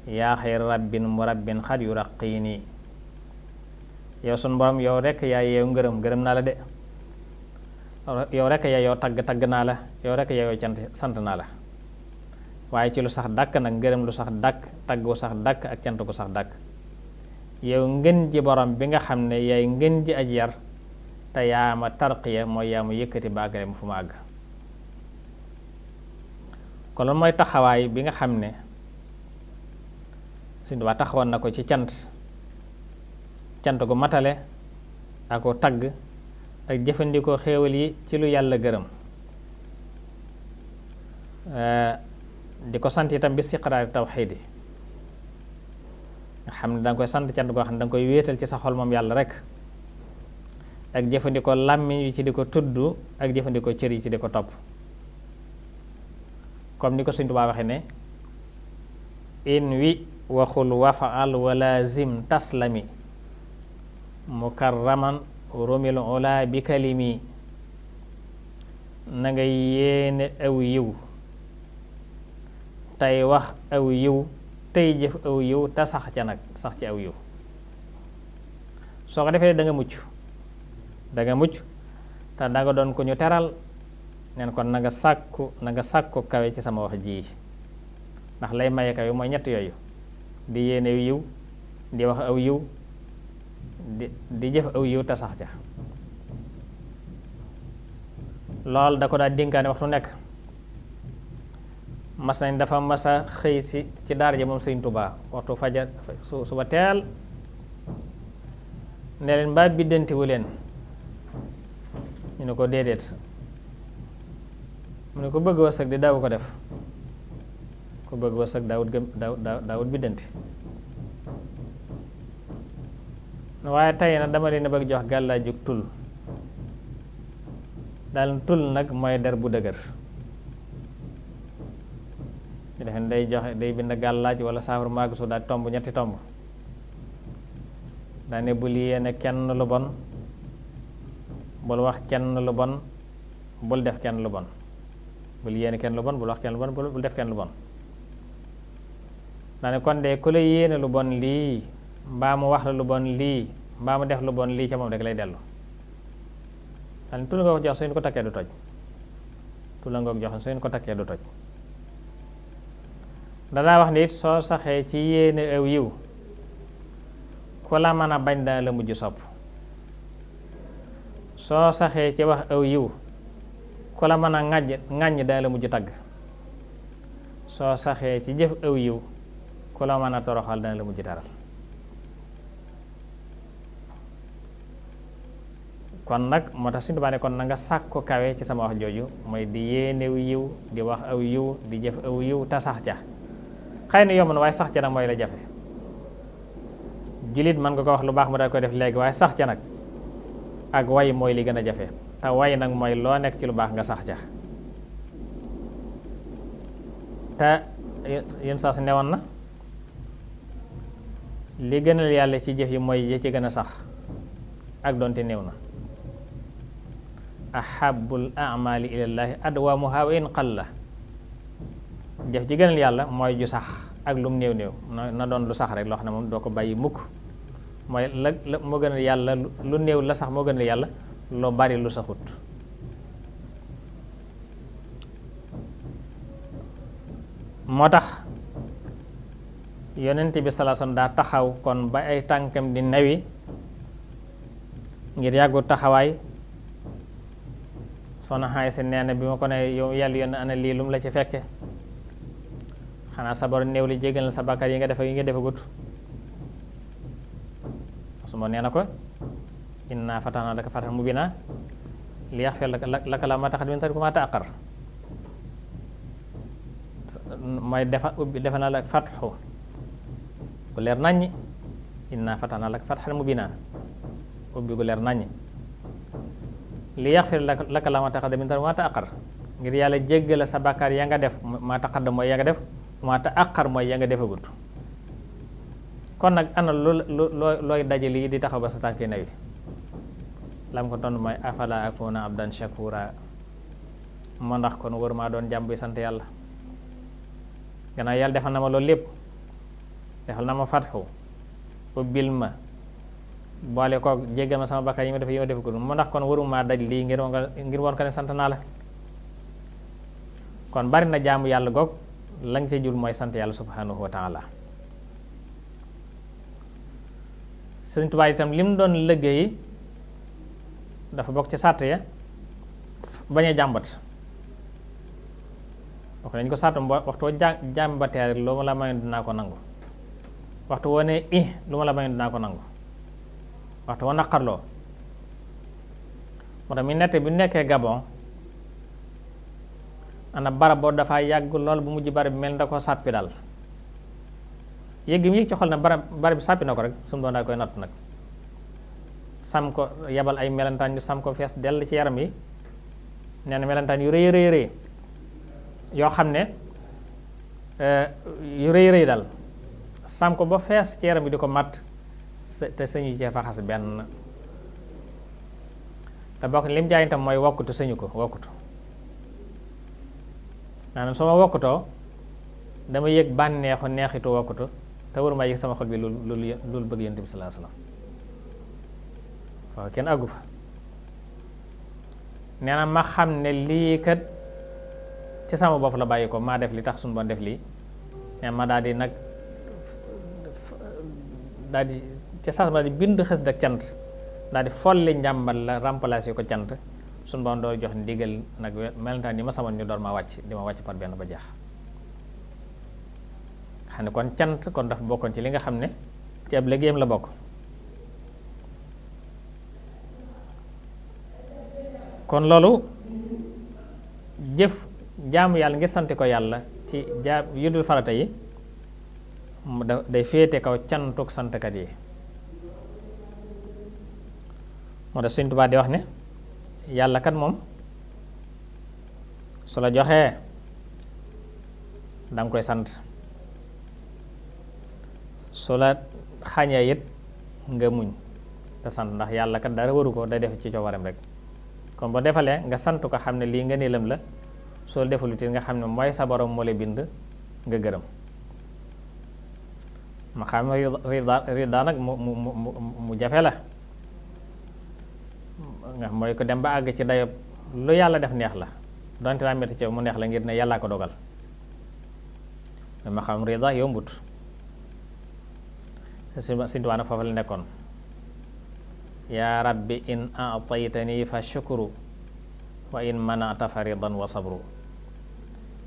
yaa xayr rabbin murabbin xad yuraqini yow sun borom yow rekk yaa yeew ngërëm naa la de yow rekk yaa yow tagg naa la yow rekk yaa yow sant naa la waaye ci lu sax dàkk nag ngërëm lu sax dàkk tagg gu sax dàkk ak cant gu sax dàkk yow ngën ji borom bi nga xam ne yaay ngën ji aj yar te yaa ma tarqiya mooy yaa ma yëkkati baagale mu fu ma àgg kon loolu mooy taxawaay bi nga xam ne Sëñ Tuubaa taxawoon na ko ci cant gu matale ak ko tagg ak jëfandikoo xéewal yi ci lu yàlla gërëm di ko sant itam bi istiqraari tawxiid yi nga xam ne danga koy sant cant goo xam ne danga koy wéetal ci sa xol moom yàlla rek ak jëfandikoo làmmiñ yi ci di ko tudd ak jëfandikoo cër yi ci di ko topp comme ni ko Sëñ Tuubaa waxe ne in wi waxul wafaal walazim taslami mukarraman rumil ula bi kalimi na nga yéene aw yiw tey wax aw yiw tey jëf aw yiw te sax ca nag sax ci aw yiw soo ko defee da nga mucc te da nga doon ko ñu teral. neen kon na nga sàkku kawe ci sama wax ji ndax lay maye kawe mooy ñett yooyu: di yéene yiw, di wax aw yiw, di jëf aw yiw te sax ca. lool da ko daa dénkaane waxtu nekk. mas nañ dafa masa xëy ci daara ja moom Sëriñ Tuubaa waxtu fajar suba teel ne leen mbaa biddantiwu leen, ñu ne ko déedéet. mu ne ko bëgg wërsëg di daawu ko def, ko bëgg wërsëg daawut biddanti. waaye tey nag dama leen a bëgg jox gàllaajug tul. daal tul nag mooy der bu dëgër. ñu defe ne day bind gàllaaj wala saafara maagu su daal tomb ñetti tomb. daane bul yéene kenn lu bon, bul wax kenn lu bon, bul def kenn lu bon. bul yéene kenn lu bon, bul wax kenn lu bon, bul def kenn lu bon. daane kon de ku la yéene lu bon lii mbaa mu wax la lu bon lii mbaa mu def lu bon lii ca moom rek lay dellu. daane tul nga ko jox suñu ko takkee du toj. tul nga ko jox suñu ko takkee du toj. danaa wax ni it soo saxee ci yéene aw yiw ku la mën a bañ daa la mujj sopp. soo saxee ci wax aw yiw ku la mën a ŋàññ daa la mujj tagg. soo saxee ci jëf aw yiw ku la mën a toroxal dana la mujj taral. kon nag moo tax Sëriñ Tuubaa ne kon na nga sàkku kawe ci sama wax jooju mooy di yéenew yiw, di wax aw yiw, di jëf aw yiw te sax ca. xëy na yomb na waaye sax ca nag mooy la jafe. jullit mën nga ko wax lu baax mu daal koy def léegi, waaye sax ca nag ak way mooy li gën a jafe. te way nag mooy loo nekk ci lu baax nga sax ca. te yéen saa su newoon na li gënal yàlla ci jëf yi mooy yi ci gën a sax ak doonte néew na. ahabul amali ilallaahi adwamuha wa in qalla. jëf ji gënal yàlla mooy ju sax ak lum néew néew na doon lu sax rek loo xam ne moom doo ko bàyyi mukk. mooy la moo gënal yàlla lu néew la sax moo gënal yàlla lu bari lu saxut. moo tax yonent bi sallallahu alayhi wasallam daa taxaw kon ba ay tànkam di newi ngir yàggu taxawaay. soxna Aysa nee na bi ma ko ne yow yàlla yoon ana lii lu mu la ci fekke, xanaa sabar néew li jégal na sa bàkkaar yi nga def yi nga defagut. su ma nee na ko inna fatahna laka fathan mubina li yaghfir laka ma taqaddama min dhanbika wa ma ta'akhkhar. mooy defa naa la fatxu gu leer naññi. inna fatahna laka fathan mubina ubbi gu leer naññi. li yaxfir laka la ma taqaddama min dhanbika wa ma ta'akhkhar ngir yàlla jéggal sa bàkkaar ya nga def. ma taqaddam mooy ya nga def, ma ta'akhkhar mooy ya nga defagut. kon nag ana looy dajale yi di taxaw ba sa tànki newi. lam ko tontu mooy afala akuna abdan shakura. moo ndax kon wër maa doon jàmm bi sant yàlla. gannaaw yàlla defal na ma loolu lépp, defal na ma fatxu ubbil ma boole koog jéggal ma sama bakkaar yi ma def ko mu ndax kon waruma daj lii ngir woon ko ne sant naa la. kon bari na jaamu yàlla goog la nga ca jul mooy sant yàlla subhanahu wa taala. Sëriñ Tuubaa itam lim doon liggéey dafa bokk ci sàtt ya bañ a jàmbat. wax dañ ko sàtt waxtu woo jàmbatee rek lu ma la mayoon dinaa ko nangu. waxtu woo ne lu ma la mayoon dinaa ko nangu. waxtu wa naqarloo. moo tax mi nett bi nekkee Gabon ana barab boo dafa yàgg lool bu mujj barab bi mel ni da ko sàppi daal. yëg gi mu yëg ci xol na barab bi sàppi na ko rek sumu doon daa koy natt nag. sam ko yabal ay melentaan yu sam ko fees dell ci yaram yi. nee na melentaan yu rëy rëy rëy yoo xam ne yu rëy rëy daal sam ko ba fees ci yaram bi di ko matt te sëñu cee faxas benn. te bokk lim jaay itam mooy wokkutu sëñu ko wokkutu. maanaam soo ma wokkutoo dama yëg bànneexu neexitu wokkutu te waruma yëg sama xol bi loolu bëgg Yonent bi sallallahu alayhi wasallam. waaw kenn àggu fa. nee na ma xam ne lii kat ci sama bopp la bàyyi ko maa def li tax suñu bon def lii nee ma daal di nag daal di ca saas ma daal di bind xës dak cant daal di folli njàmbal la remplacer ko cant suñu bon doo jox ndigal nag melentaan ni ma samoon ñu door ma wàcc di ma wàcc par benn ba jeex. xam ne kon cant kon dafa bokkoon ci li nga xam ne ci ab liggéeyam la bokk. kon loolu jëf jaamu yàlla ngir sante ko yàlla ci jaam yu dul farata yi day féete kaw cantuk santkat yi. moo tax Sëñ Tuubaa di wax ne yàlla kat moom su la joxee danga koy sant, su la xañee it nga muñ te sant, ndax yàlla kat dara waru ko, day def ci coobareem rek. kon boo defalee nga sant ko xam ne lii nga niilam la, soo defalut it nga xam ne mooy sa borom moo la bind nga gërëm. ma xam rida nag mu jafe la, nga mooy ko dem ba àgg ci dayob lu yàlla def neex la, donte laa metti ci mu neex la ngir ne yàllaa ko dogal. ma xam rida yombut. Sëñ Tuubaa nag foofu la nekkoon. yaa rabbi in a'taytani fa shukru wa in mana'ta fa ridan wa sabru.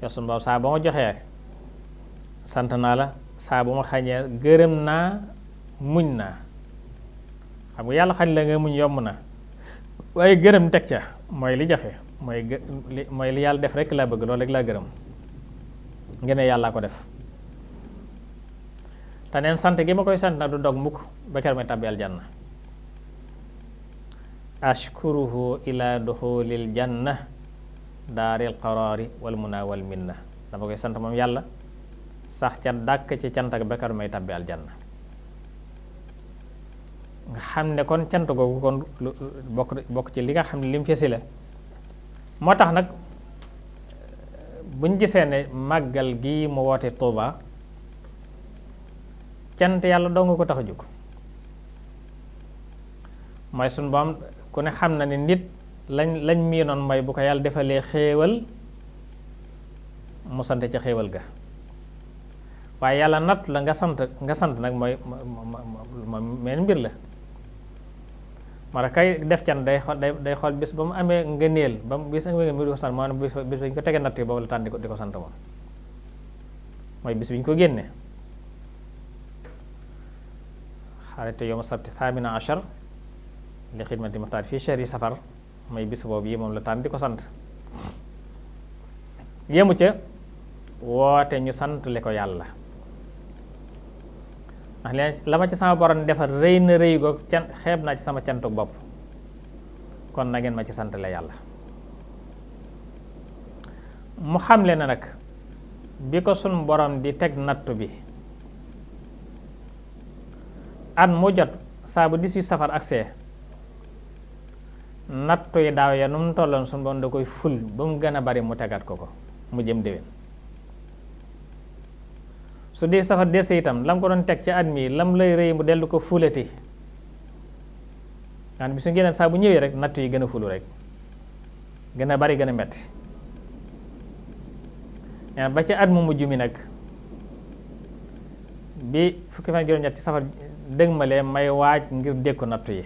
yow sunu Boroom saa ba ma joxee sant naa la, saa bu ma xañee gërëm naa, muñ naa. xam nga yàlla xañ la nga muñ yomb na, waaye gërëm teg ca mooy li jafe, mooy li yàlla def rek laa bëgg, loolu rek laa gërëm. nga ne yàllaa ko def. te neen sant gi ma koy sant nag du dog mukk ba keroog may tàbbi aljanna. ashkuruhu ila duxulil janna daaril qaraari wal muna wal minna. dama koy sant moom yàlla sax ca dàkk ci cant ak ba keroog may tàbbi aljanna. nga xam ne kon cant googu kon bokk ci li nga xam ne lim fesi la. moo tax nag buñ gisee ne màggal gi mu woote Tuuba cant yàlla doo nga ko tax a jóg. mooy sunu Boroom ku ne xam na ne nit lañ miinoon mooy bu ko yàlla defalee xéewal mu sant ca xéewal ga, waaye yàlla natt la nga sant nag mooy meen mbir la. moo tax kay def can day xool bis ba mu amee ngëneel ba mu bis amee ngëneel di ko sant, maanaam bis bi ñu ko tegee natt yi boobu la tànn di ko sant moom, mooy bis bi ñu ko génne. xarite yawma sabti thamina ashar li xidmati muxtaar fii shahri safar, mooy bis boobu yi moom la tànn di ko sant. yéemu ca woote ñu sant le ko yàlla, ndax leen la ma ci sama borom defar rëy na rëy goog xeeb naa ci sama cantuk bopp, kon na ngeen ma ci sant le yàlla. mu xamle na nag bi ko sun borom di teg nattu bi at mu jot saa bu 18 safar agsee nattu yi daaw ya nu mu tolloon sun borom da koy ful ba mu gën a bari mu tegaat ko mu jëm déwén. su dee safar dese itam lam ko doon teg ci at mi lam lay rëy mu dellu ko fulati, nga bi su ngeen saa bu ñëwee rek nattu yi gën a fulu rek, gën a bari gën a metti. ba ci at mu mujj mi nag bi fukki fan juróom-ñett ci safar dëgmalee may waaj ngir dékku nattu yi,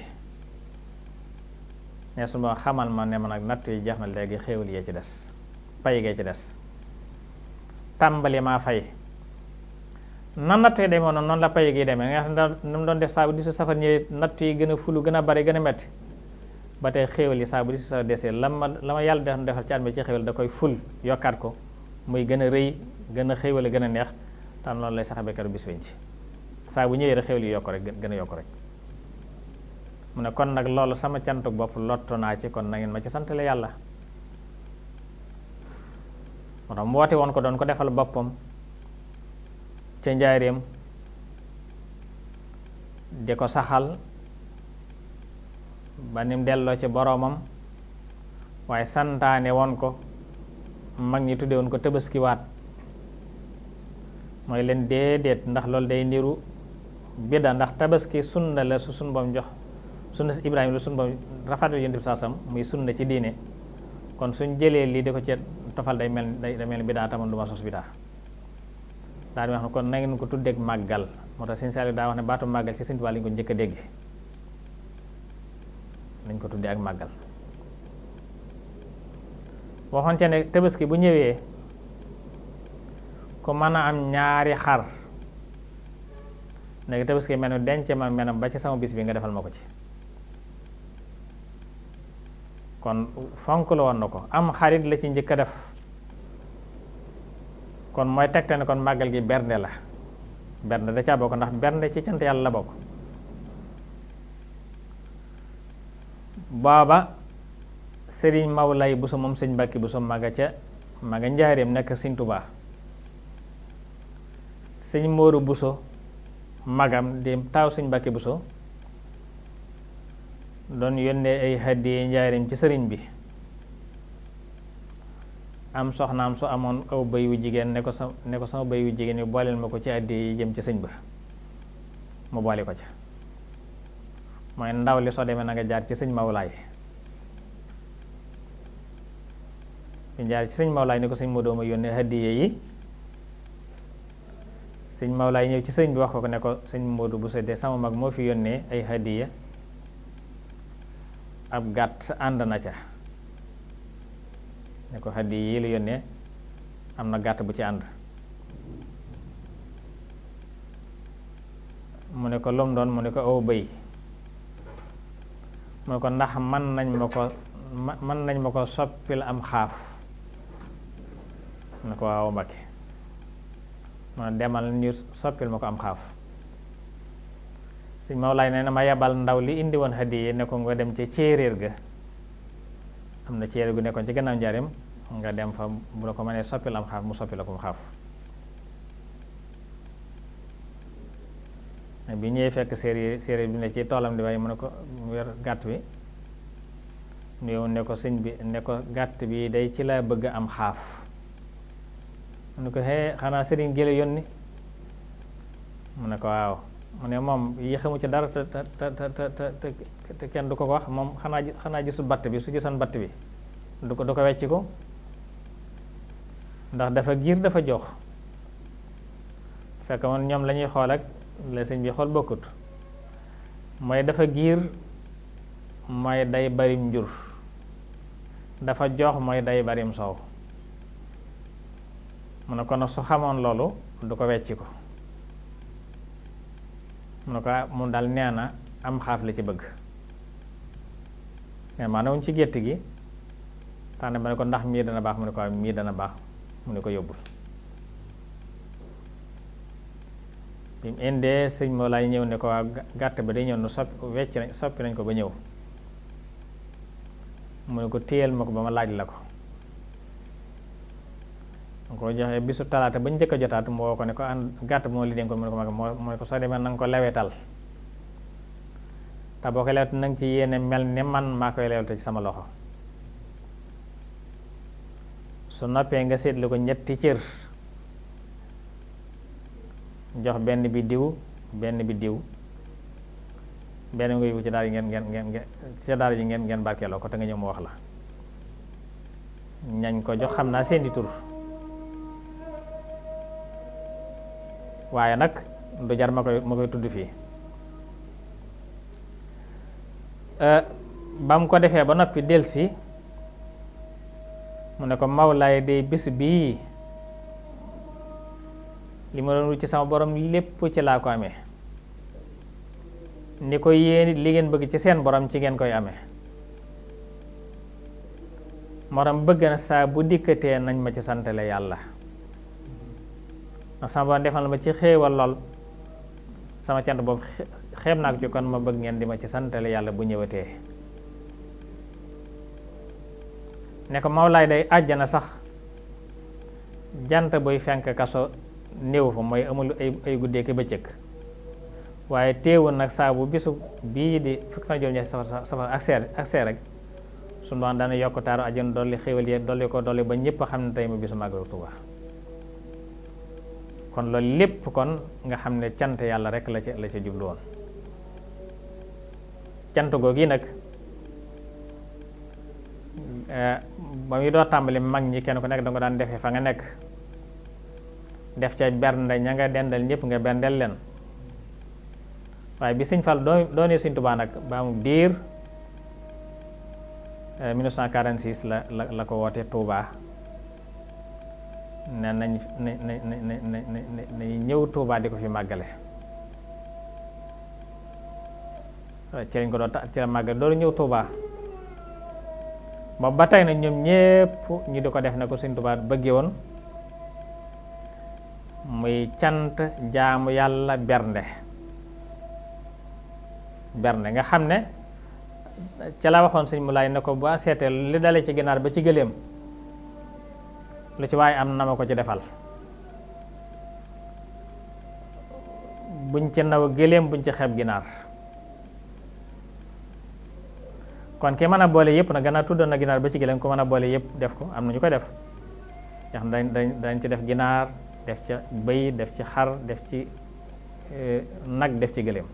ne su ma xamal ma ne ma nag nattu yi jeex na léegi, xéewal yee ci des, pay gee ci des, tàmbali maa fay. nan nattu yi demee noonu la pay gi demee, nga xam ne nu mu doon def saa bu di su safar ñëwee nattu yi gën a fulu gën a bari gën a metti, ba tey xéewal yi saa bu di su safar desee la ma yàlla defal ci at mi ci xéewal da koy ful yokkaat ko muy gën a rëy gën a xéewal gën a neex. tam loolu lay sax bekkaru bis ci saa bu ñëwee rek xéewal yi yokk rek gën a yokk rek. mu ne kon nag loolu sama cantuk bopp lottu naa ci, kon na ngeen ma ci santale yàlla. moo tax mu woote woon ko doon ko defal boppam ca njaareem di ko saxal ba nim delloo ci boroomam, waaye santaane woon ko mag ñi tudde woon ko tëbaskiwaat, mooy leen déedéet ndax loolu day niru bidda, ndax tabaski sunna la su sun boom jox sunna si Ibrahima lu sun ba rafetlu yonent bi saasam muy sunna ci diine kon suñ jëlee lii di ko ci tofal day mel ni bidaa tamoon du ma sos bidaa daal di wax ne kon na ngeen ko tuddeeg màggal moo tax Sëñ Saaliw daa wax ne baatu màggal ci Sëñ Tuubaa lañ ko njëkk a dégg nañ ko tuddee ak màggal waxoon ca ne tabaski bu ñëwee ku mën a am ñaari xar léegi tabaski mel ni denc ma menam ba ci sama bis bi nga defal ma ko ci kon fonk la woon na ko am xarit la ci njëkk a def kon mooy tegte ne kon màggal gi bernde la bernde da caa bokk ndax bernde ci cant yàlla la bokk booba sëriñ Mawlay Buso moom sëñ Mbàkke Buso maga njaareem nekk Sëñ Tuubaa sëñ Mooru Buso magam di taaw sëñ Mbàkke Buso doon yónnee ay hadiye njaareem ci sëriñ bi am soxnaam su amoon aw bëy wu jigéen ne ko sama bëy wu jigéen yi booleel ma ko ci hadiye yi jëm ci sëñ ba mu boole ko ca mooy ndaw li soo demee na nga jaar ci sëñ Mawlaay ñu jaar ci sëñ Mawlaay ni ko sëñ Modou ma yónnee hadiye yi sëñ Mawlaay ñëw ci sëñ bi wax ko ne ko sëñ Modou bu seddee sama mag moo fi yónnee ay hadiya ab gàtt ànd na ca ne ko hadiya yi la yónnee am na gàtt bu ci ànd mu ne ko lum doon mu ne ko aw bëy mu ne ko ndax mën nañ ma ko soppil am xaaf mu ne ko waaw Mbàkke mu ne demal ñu soppil ma ko am xaaf sëñ Mawlaay nee na ma yebal ndaw li indi woon hadiya ne ko nga dem ci céeréer ga am na céeréer gu nekkoon ci gannaaw njaareem nga dem fa bu la ko mënee soppil am xaaf mu soppi la ko mu xaaf bi ñëwee fekk séeréer bi ne ci toolam di waaye mu ne ko wer gàtt bi ñëw ne ko sëñ bi ne ko gàtt bi day ci laa bëgg am xaaf mu ne ko xanaa sëriñ gi la yónni mu ne ko waaw mu ne moom yi xamu ci dara te kenn du ko wax moom xanaa gisul batt bi su gisoon batt bi du ko wecci ko ndax dafa giir dafa jox fekk man ñoom la ñuy xool ak la sëñ bi xool bokkut mooy dafa giir mooy day barim njur dafa jox mooy day barim soow mu ne ko nag su xamoon loolu du ko wecci ko mu ne ko mu dal nee na am xaaf la ci bëgg mais maanaam ci gétt gi tànn ba ne ko ndax mii dana baax mu ne ko waaw mii dana baax mu ne ko yóbbul bi mu indee sëñ moo lay ñëw ne ko waa gàtt ba day ñëw nu soppi nañ ko ba ñëw mu ne ko téyel ma ko ba ma laaj la ko mu ko joxee bisu talaata ba njëkk a jotaat mu woo ko ne ko gàtt ba moo li dénk ko mu ne ko mag mu ne ko soo demee na nga ko lewetal te boo ko lewet na nga ci yéene mel ni man maa koy lewete ci sama loxo su noppee nga seetlu ko ñetti cër jox benn bi diw benn bi diw benn nga yóbbu ci daara ji ngeen barkeeloo ko te nga ñëw mu wax la ñañ ko jox xam naa seeni tur waaye nag du jar ma koy tudd fii ba mu ko defee ba noppi delsi mu ne ko Mawlaay day bis bii li ma doon wut ci sama borom lépp ci laa ko amee ni ko yéen li ngeen bëgg ci seen borom ci ngeen koy amee morom bëgg na saa bu dikkatee nañ ma ci santale yàlla ndax sama borom defal na ma ci xéewal lool sama cant boobu xeeb naa ko ci kon ma bëgg ngeen di ma ci santale yàlla bu ñëwatee ne ko Mawlaay day àjjana sax jant buy fenk kaso néew fa mooy amul ay guddee ki bëccëg waaye teewul nag saa bu bisu bii di fukki fan juróom-ñetti safar ak seer rek su doon dana yokk taaru àjjana dolli xéewal yi dolli ba ñëpp a xam ne tey mu bisu Màggalu Tuuba kon loolu lépp kon nga xam ne cant yàlla rek la ca jublu woon cant googu nag ba muy doo tàmbali mag ñi kenn ku nekk da nga daan defee fa nga nekk def ca bernde ña nga dendal ñëpp nga berndeel leen waaye bi Sëñ Fall doonee Sëñ Tuubaa nag ba mu diir 1946 la ko woote Touba ne nañ nañ ñëw Touba di ko fi màggale ci lañ ko doon ci la màggale doolu ñëw Touba ba tey nag ñoom ñépp ñu di ko def ne ko Sëñ Tuubaa bëggee woon muy cant jaamu yàlla bernde nga xam ne ca la waxoon Sëñ Mulaay ne ko bu seetee li dale ci ginaar ba ci gëléem lu ci waaye am na ma ko ci defal buñ ci naw gëléem buñ ci xeeb ginaar kon ki mën a boole yëpp nag gannaaw tuddoon na ginaar ba ci gëléem ko mën a boole yëpp def ko am na ñu ko def yax dañ ci def ginaar def ca bëy def ci xar def ci nag def ci gëléem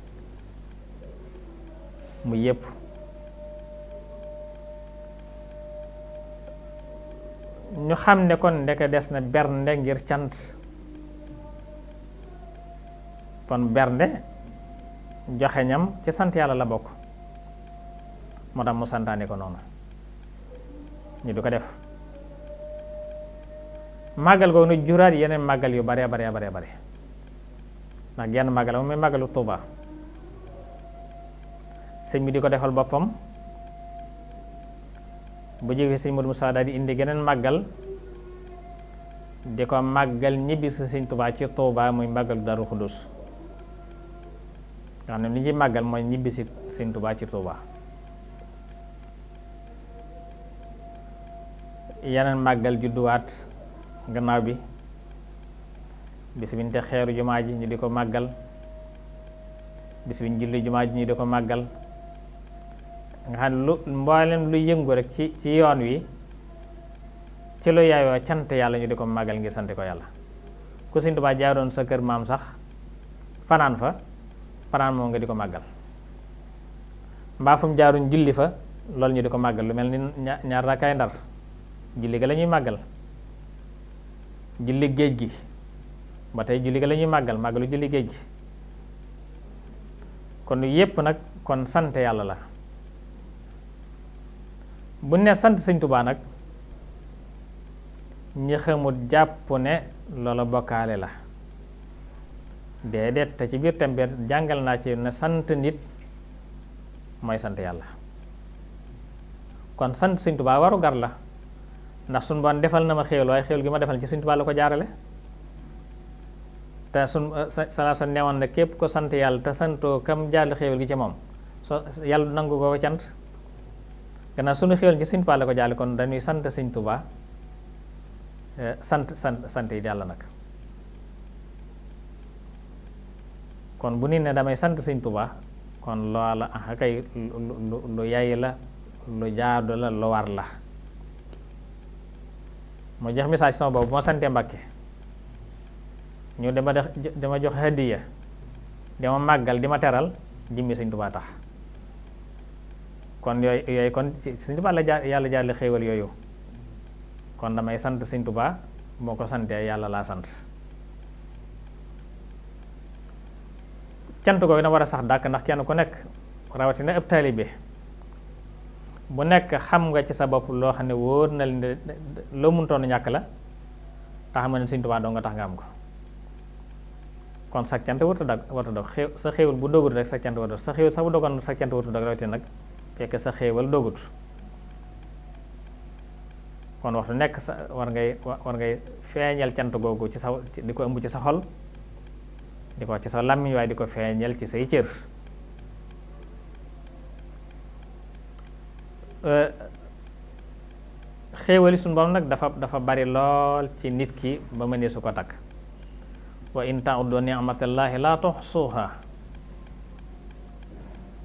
mu yëpp ñu xam ne kon ndeke des na bernde ngir cant kon bernde joxe ñam ci sant yàlla la bokk moo tax mu santaane ko noonu ñu du ko def màggal googu nu juraat yeneen màggal yu bare ndax genn màggal moom mooy màggalu Tuuba sëñ bi di ko defal boppam bu jógee sëñ Modou Moussa daal di indi geneen màggal di ko màggal ñibbi si sëñ Tuuba ci Tuuba muy màggalu Daaru Xuddus nga xam ne li ñuy màggal mooy ñibbi si sëñ Tuuba ci Tuuba yeneen màggal judduwaat gannaaw bi bis biñ te xeeru jumaa ji ñu di ko màggal bis biñ julli jumaa ji ñu di ko màggal nga xam ne lu mboolem lu yëngu rek ci yoon wi ci lu yaayoo cant yàlla ñu di ko màggal ngir sant ko yàlla ku Sëñ Tuubaa jaaroon sa kër maam sax fanaan moom nga di ko màggal mbaa fu mu jaaruñ julli fa loolu ñu di ko màggal lu mel ni ñaar rakkaay Ndar julli ga la ñuy màggal julli géej gi ba tey julli ga la ñuy màggalu julli géej gi kon yépp nag kon sant yàlla la bu ne sant Sëñ Tuubaa nag ñi xamut jàpp ne loola bokkaale la déedéet te ci biir tembe jàngal naa ci ne sant nit mooy sant yàlla kon sant Sëñ Tuubaa waru gar la ndax suñu boon defal na ma xéewal waaye xéewal gi ma defal ci Sëñ Tuubaa la ko jaarale te sala sa newoon ne képp ko sant yàlla te santoo kam jaarale xéewal gi ci moom so yàlla du nangu ko cant gannaaw suñu xéewal ci Sëñ Tuubaa la ko jaarale kon dañuy sant Sëñ Tuubaa sant yi yàlla nag kon bu nit ne damay sant Sëñ Tuubaa kon loola kay lu yay la lu jaadu la lu war la moo jox message sama boobu bu ma santee Mbàkke ñu dama jox hadiya dama màggal di ma teral jimmi Sëñ Tuubaa tax kon yooyu kon ci Sëñ Tuubaa la yàlla jaarale xéewal yooyu kon damay sant Sëñ Tuubaa moo ko santee yàlla laa sant cant googu na war a sax dàkk ndax kenn ku nekk rawatina ëpp taalibe bu nekk xam nga ci sa bopp loo xam ne wóor na leen loo mënutoon ñàkk la tax ma ne Sëñ Tuubaa doo nga tax nga am ko kon sa cant warut a dog sa xéewal bu dogut rek sa cant warut sa xéewal sax bu dogoon sa cant warut a dog rawatina nag fekk sa xéewal dogut kon waxtu nekk sa war ngay feeñal cant googu ci sa di ko ëmb ci sa xol di ko wax ci sa làmmiñ waaye di ko feeñal ci say cër xéewali suñu borom nag dafa bari lool ci nit ki ba mënee su ko takk wa in ta'uddu ni'matallahi la tuhsuha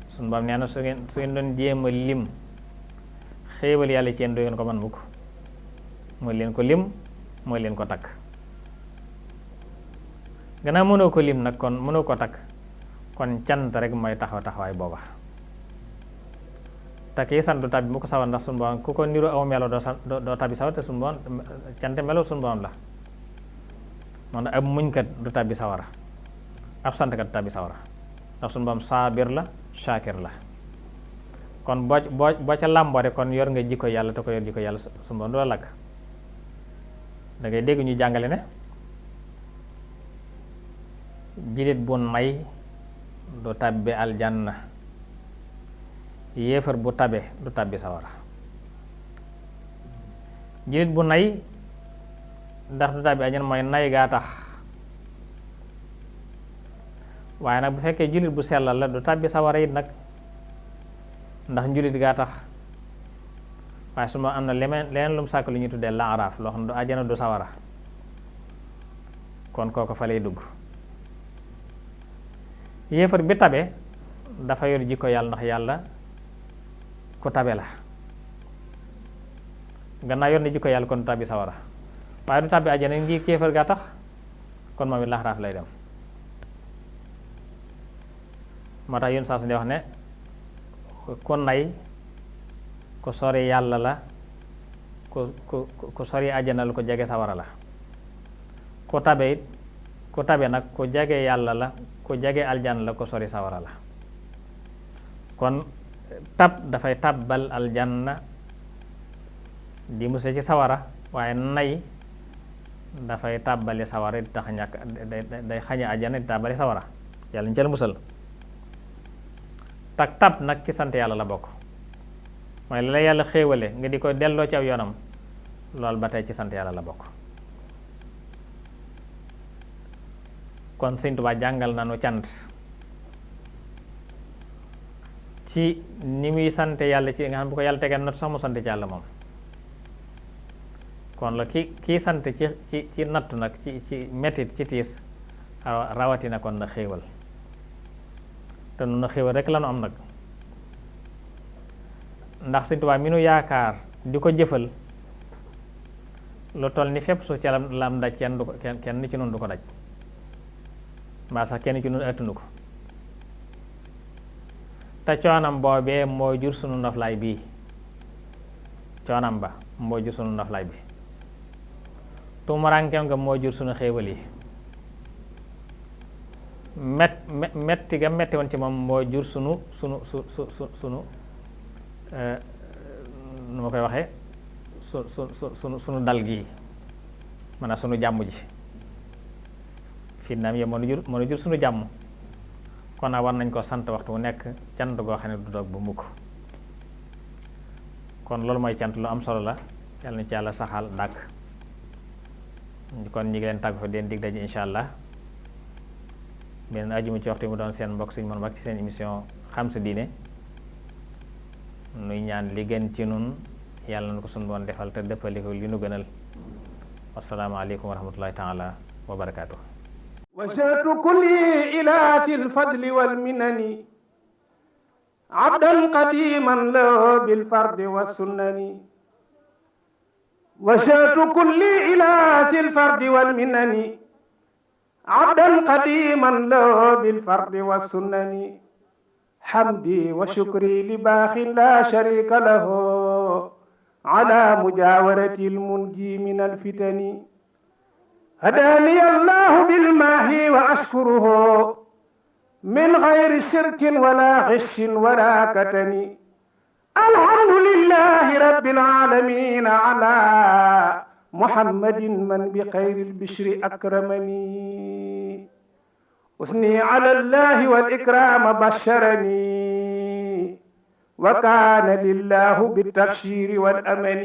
suñu borom nee na su ngeen doon jéem a lim xéewal yàlla ci yéen du ngeen ko man mukk mooy leen ko lim mooy leen ko takk gannaaw mënoo ko lim nag kon mënoo ko takk kon cant rek mooy taxawaay booba te kii sant du tàbbi mu ko sawar ndax sunu borom ku ko niru aw melo doo tàbbi sawar te sunu borom cante melo sunu borom la moo tax ab muñkat du tàbbi sawara ab santkat du tàbbi sawara ndax sunu borom saabir la shaakir la kon boo ca làmboo rek kon yor nga jikko yàlla te ko yor jikko yàlla sunu borom du la lakk da ngay dégg ñu jàngale ne jilit bu nay du tàbbi aljanna yéefar bu tabe du tàbbi sawara jilit bu nay ndax du tàbbi aljanna mooy nay gaa tax waaye nag bu fekkee jullit bu sellal la du tàbbi sawara it nag ndax njulit gaa tax waaye su ma am na leneen lu mu sàkk lu ñuy tuddee laaraaf loo xam ne du àjjana du sawara kon kooku fa lay dugg yéefar bi tabe dafa yor jikko yàlla ndax yàlla ku tabe la gannaaw yor na jikko yàlla kon du tàbbi sawara waaye du tàbbi àjjana ngi kéefar gaa tax kon moom it laaraaf lay dem moo tax yoon saa su di wax ne ku nay ku sori yàlla la ku sori àjjana la ku jege sawara la ku tabe it ku tabe nag ku jege yàlla la ku jege aljana la ku sori sawara la kon tab dafay tabbal aljanna di musal ci sawara waaye nay dafay tàbbali sawara di tax ñàkk day xañe àjjana di tàbbali sawara yàlla ñu ca la musal tak tab nag ci sant yàlla la bokk mooy la yàlla xéewale nga di ko delloo ci aw yoonam loolu ba tey ci sant yàlla la bokk kon Sëñ Tuubaa jàngal nanu cant ci ni muy sant yàlla ci nga xam bu ko yàlla tegee not sax mu sant ci yàlla moom kon la kii sant ci nattu nag ci mettit ci tiis rawatina kon na xéewal te nun na xéewal rek la nu am nag ndax Sëñ Tuubaa mi nu yaakaar di ko jëfal lu toll ni fépp su ca la am daj kenn ci nun du ko daj mbaa sax kenn ci nun attunu ko te coonam boobee moo jur sunu noflaay bii coonam ba moo jur sunu noflaay bi tumuraankeem nga moo jur sunu xéewal yi metti ga metti woon ci moom moo jur sunu nu ma koy waxee sunu dal gi maanaam sunu jàmm ji fitnaam yi moo nu jur sunu jàmm kon nag war nañ ko sant waxtu wu nekk cant goo xam ne du dog bu mukk kon loolu mooy cant lu am solo la yàlla na ci yàlla saxal dàkk kon ñi ngi leen tàggu fa den dig daje insha allah beneen ajuma ci waxtu mu doon seen mbokk Sëñ Mor Mbacke ci seen émission xam sa diine nuy ñaan li gën ci nun yàlla na ko sunu doon defal te dëppali ko li nu gënal wasalaamaaleykum wa rahmatullahi taala wa barakaatu. وجهت كلي إلى ذي الفضل والمنن عبدا قديما له بالفرد والسنن وجهت كلي إلى ذي الفرد والمنن عبدا قديما له بالفرد والسنن حمدي وشكري لباخ لا شريك له على مجاورة المنجي من الفتن هداني الله بالماهي وأشكره من غير شرك ولا غش ولا كتم الحمد لله رب العالمين على محمد من بخير البشر أكرمني أثني على الله والإكرام بشرني وكان لله بالتبشير والأمن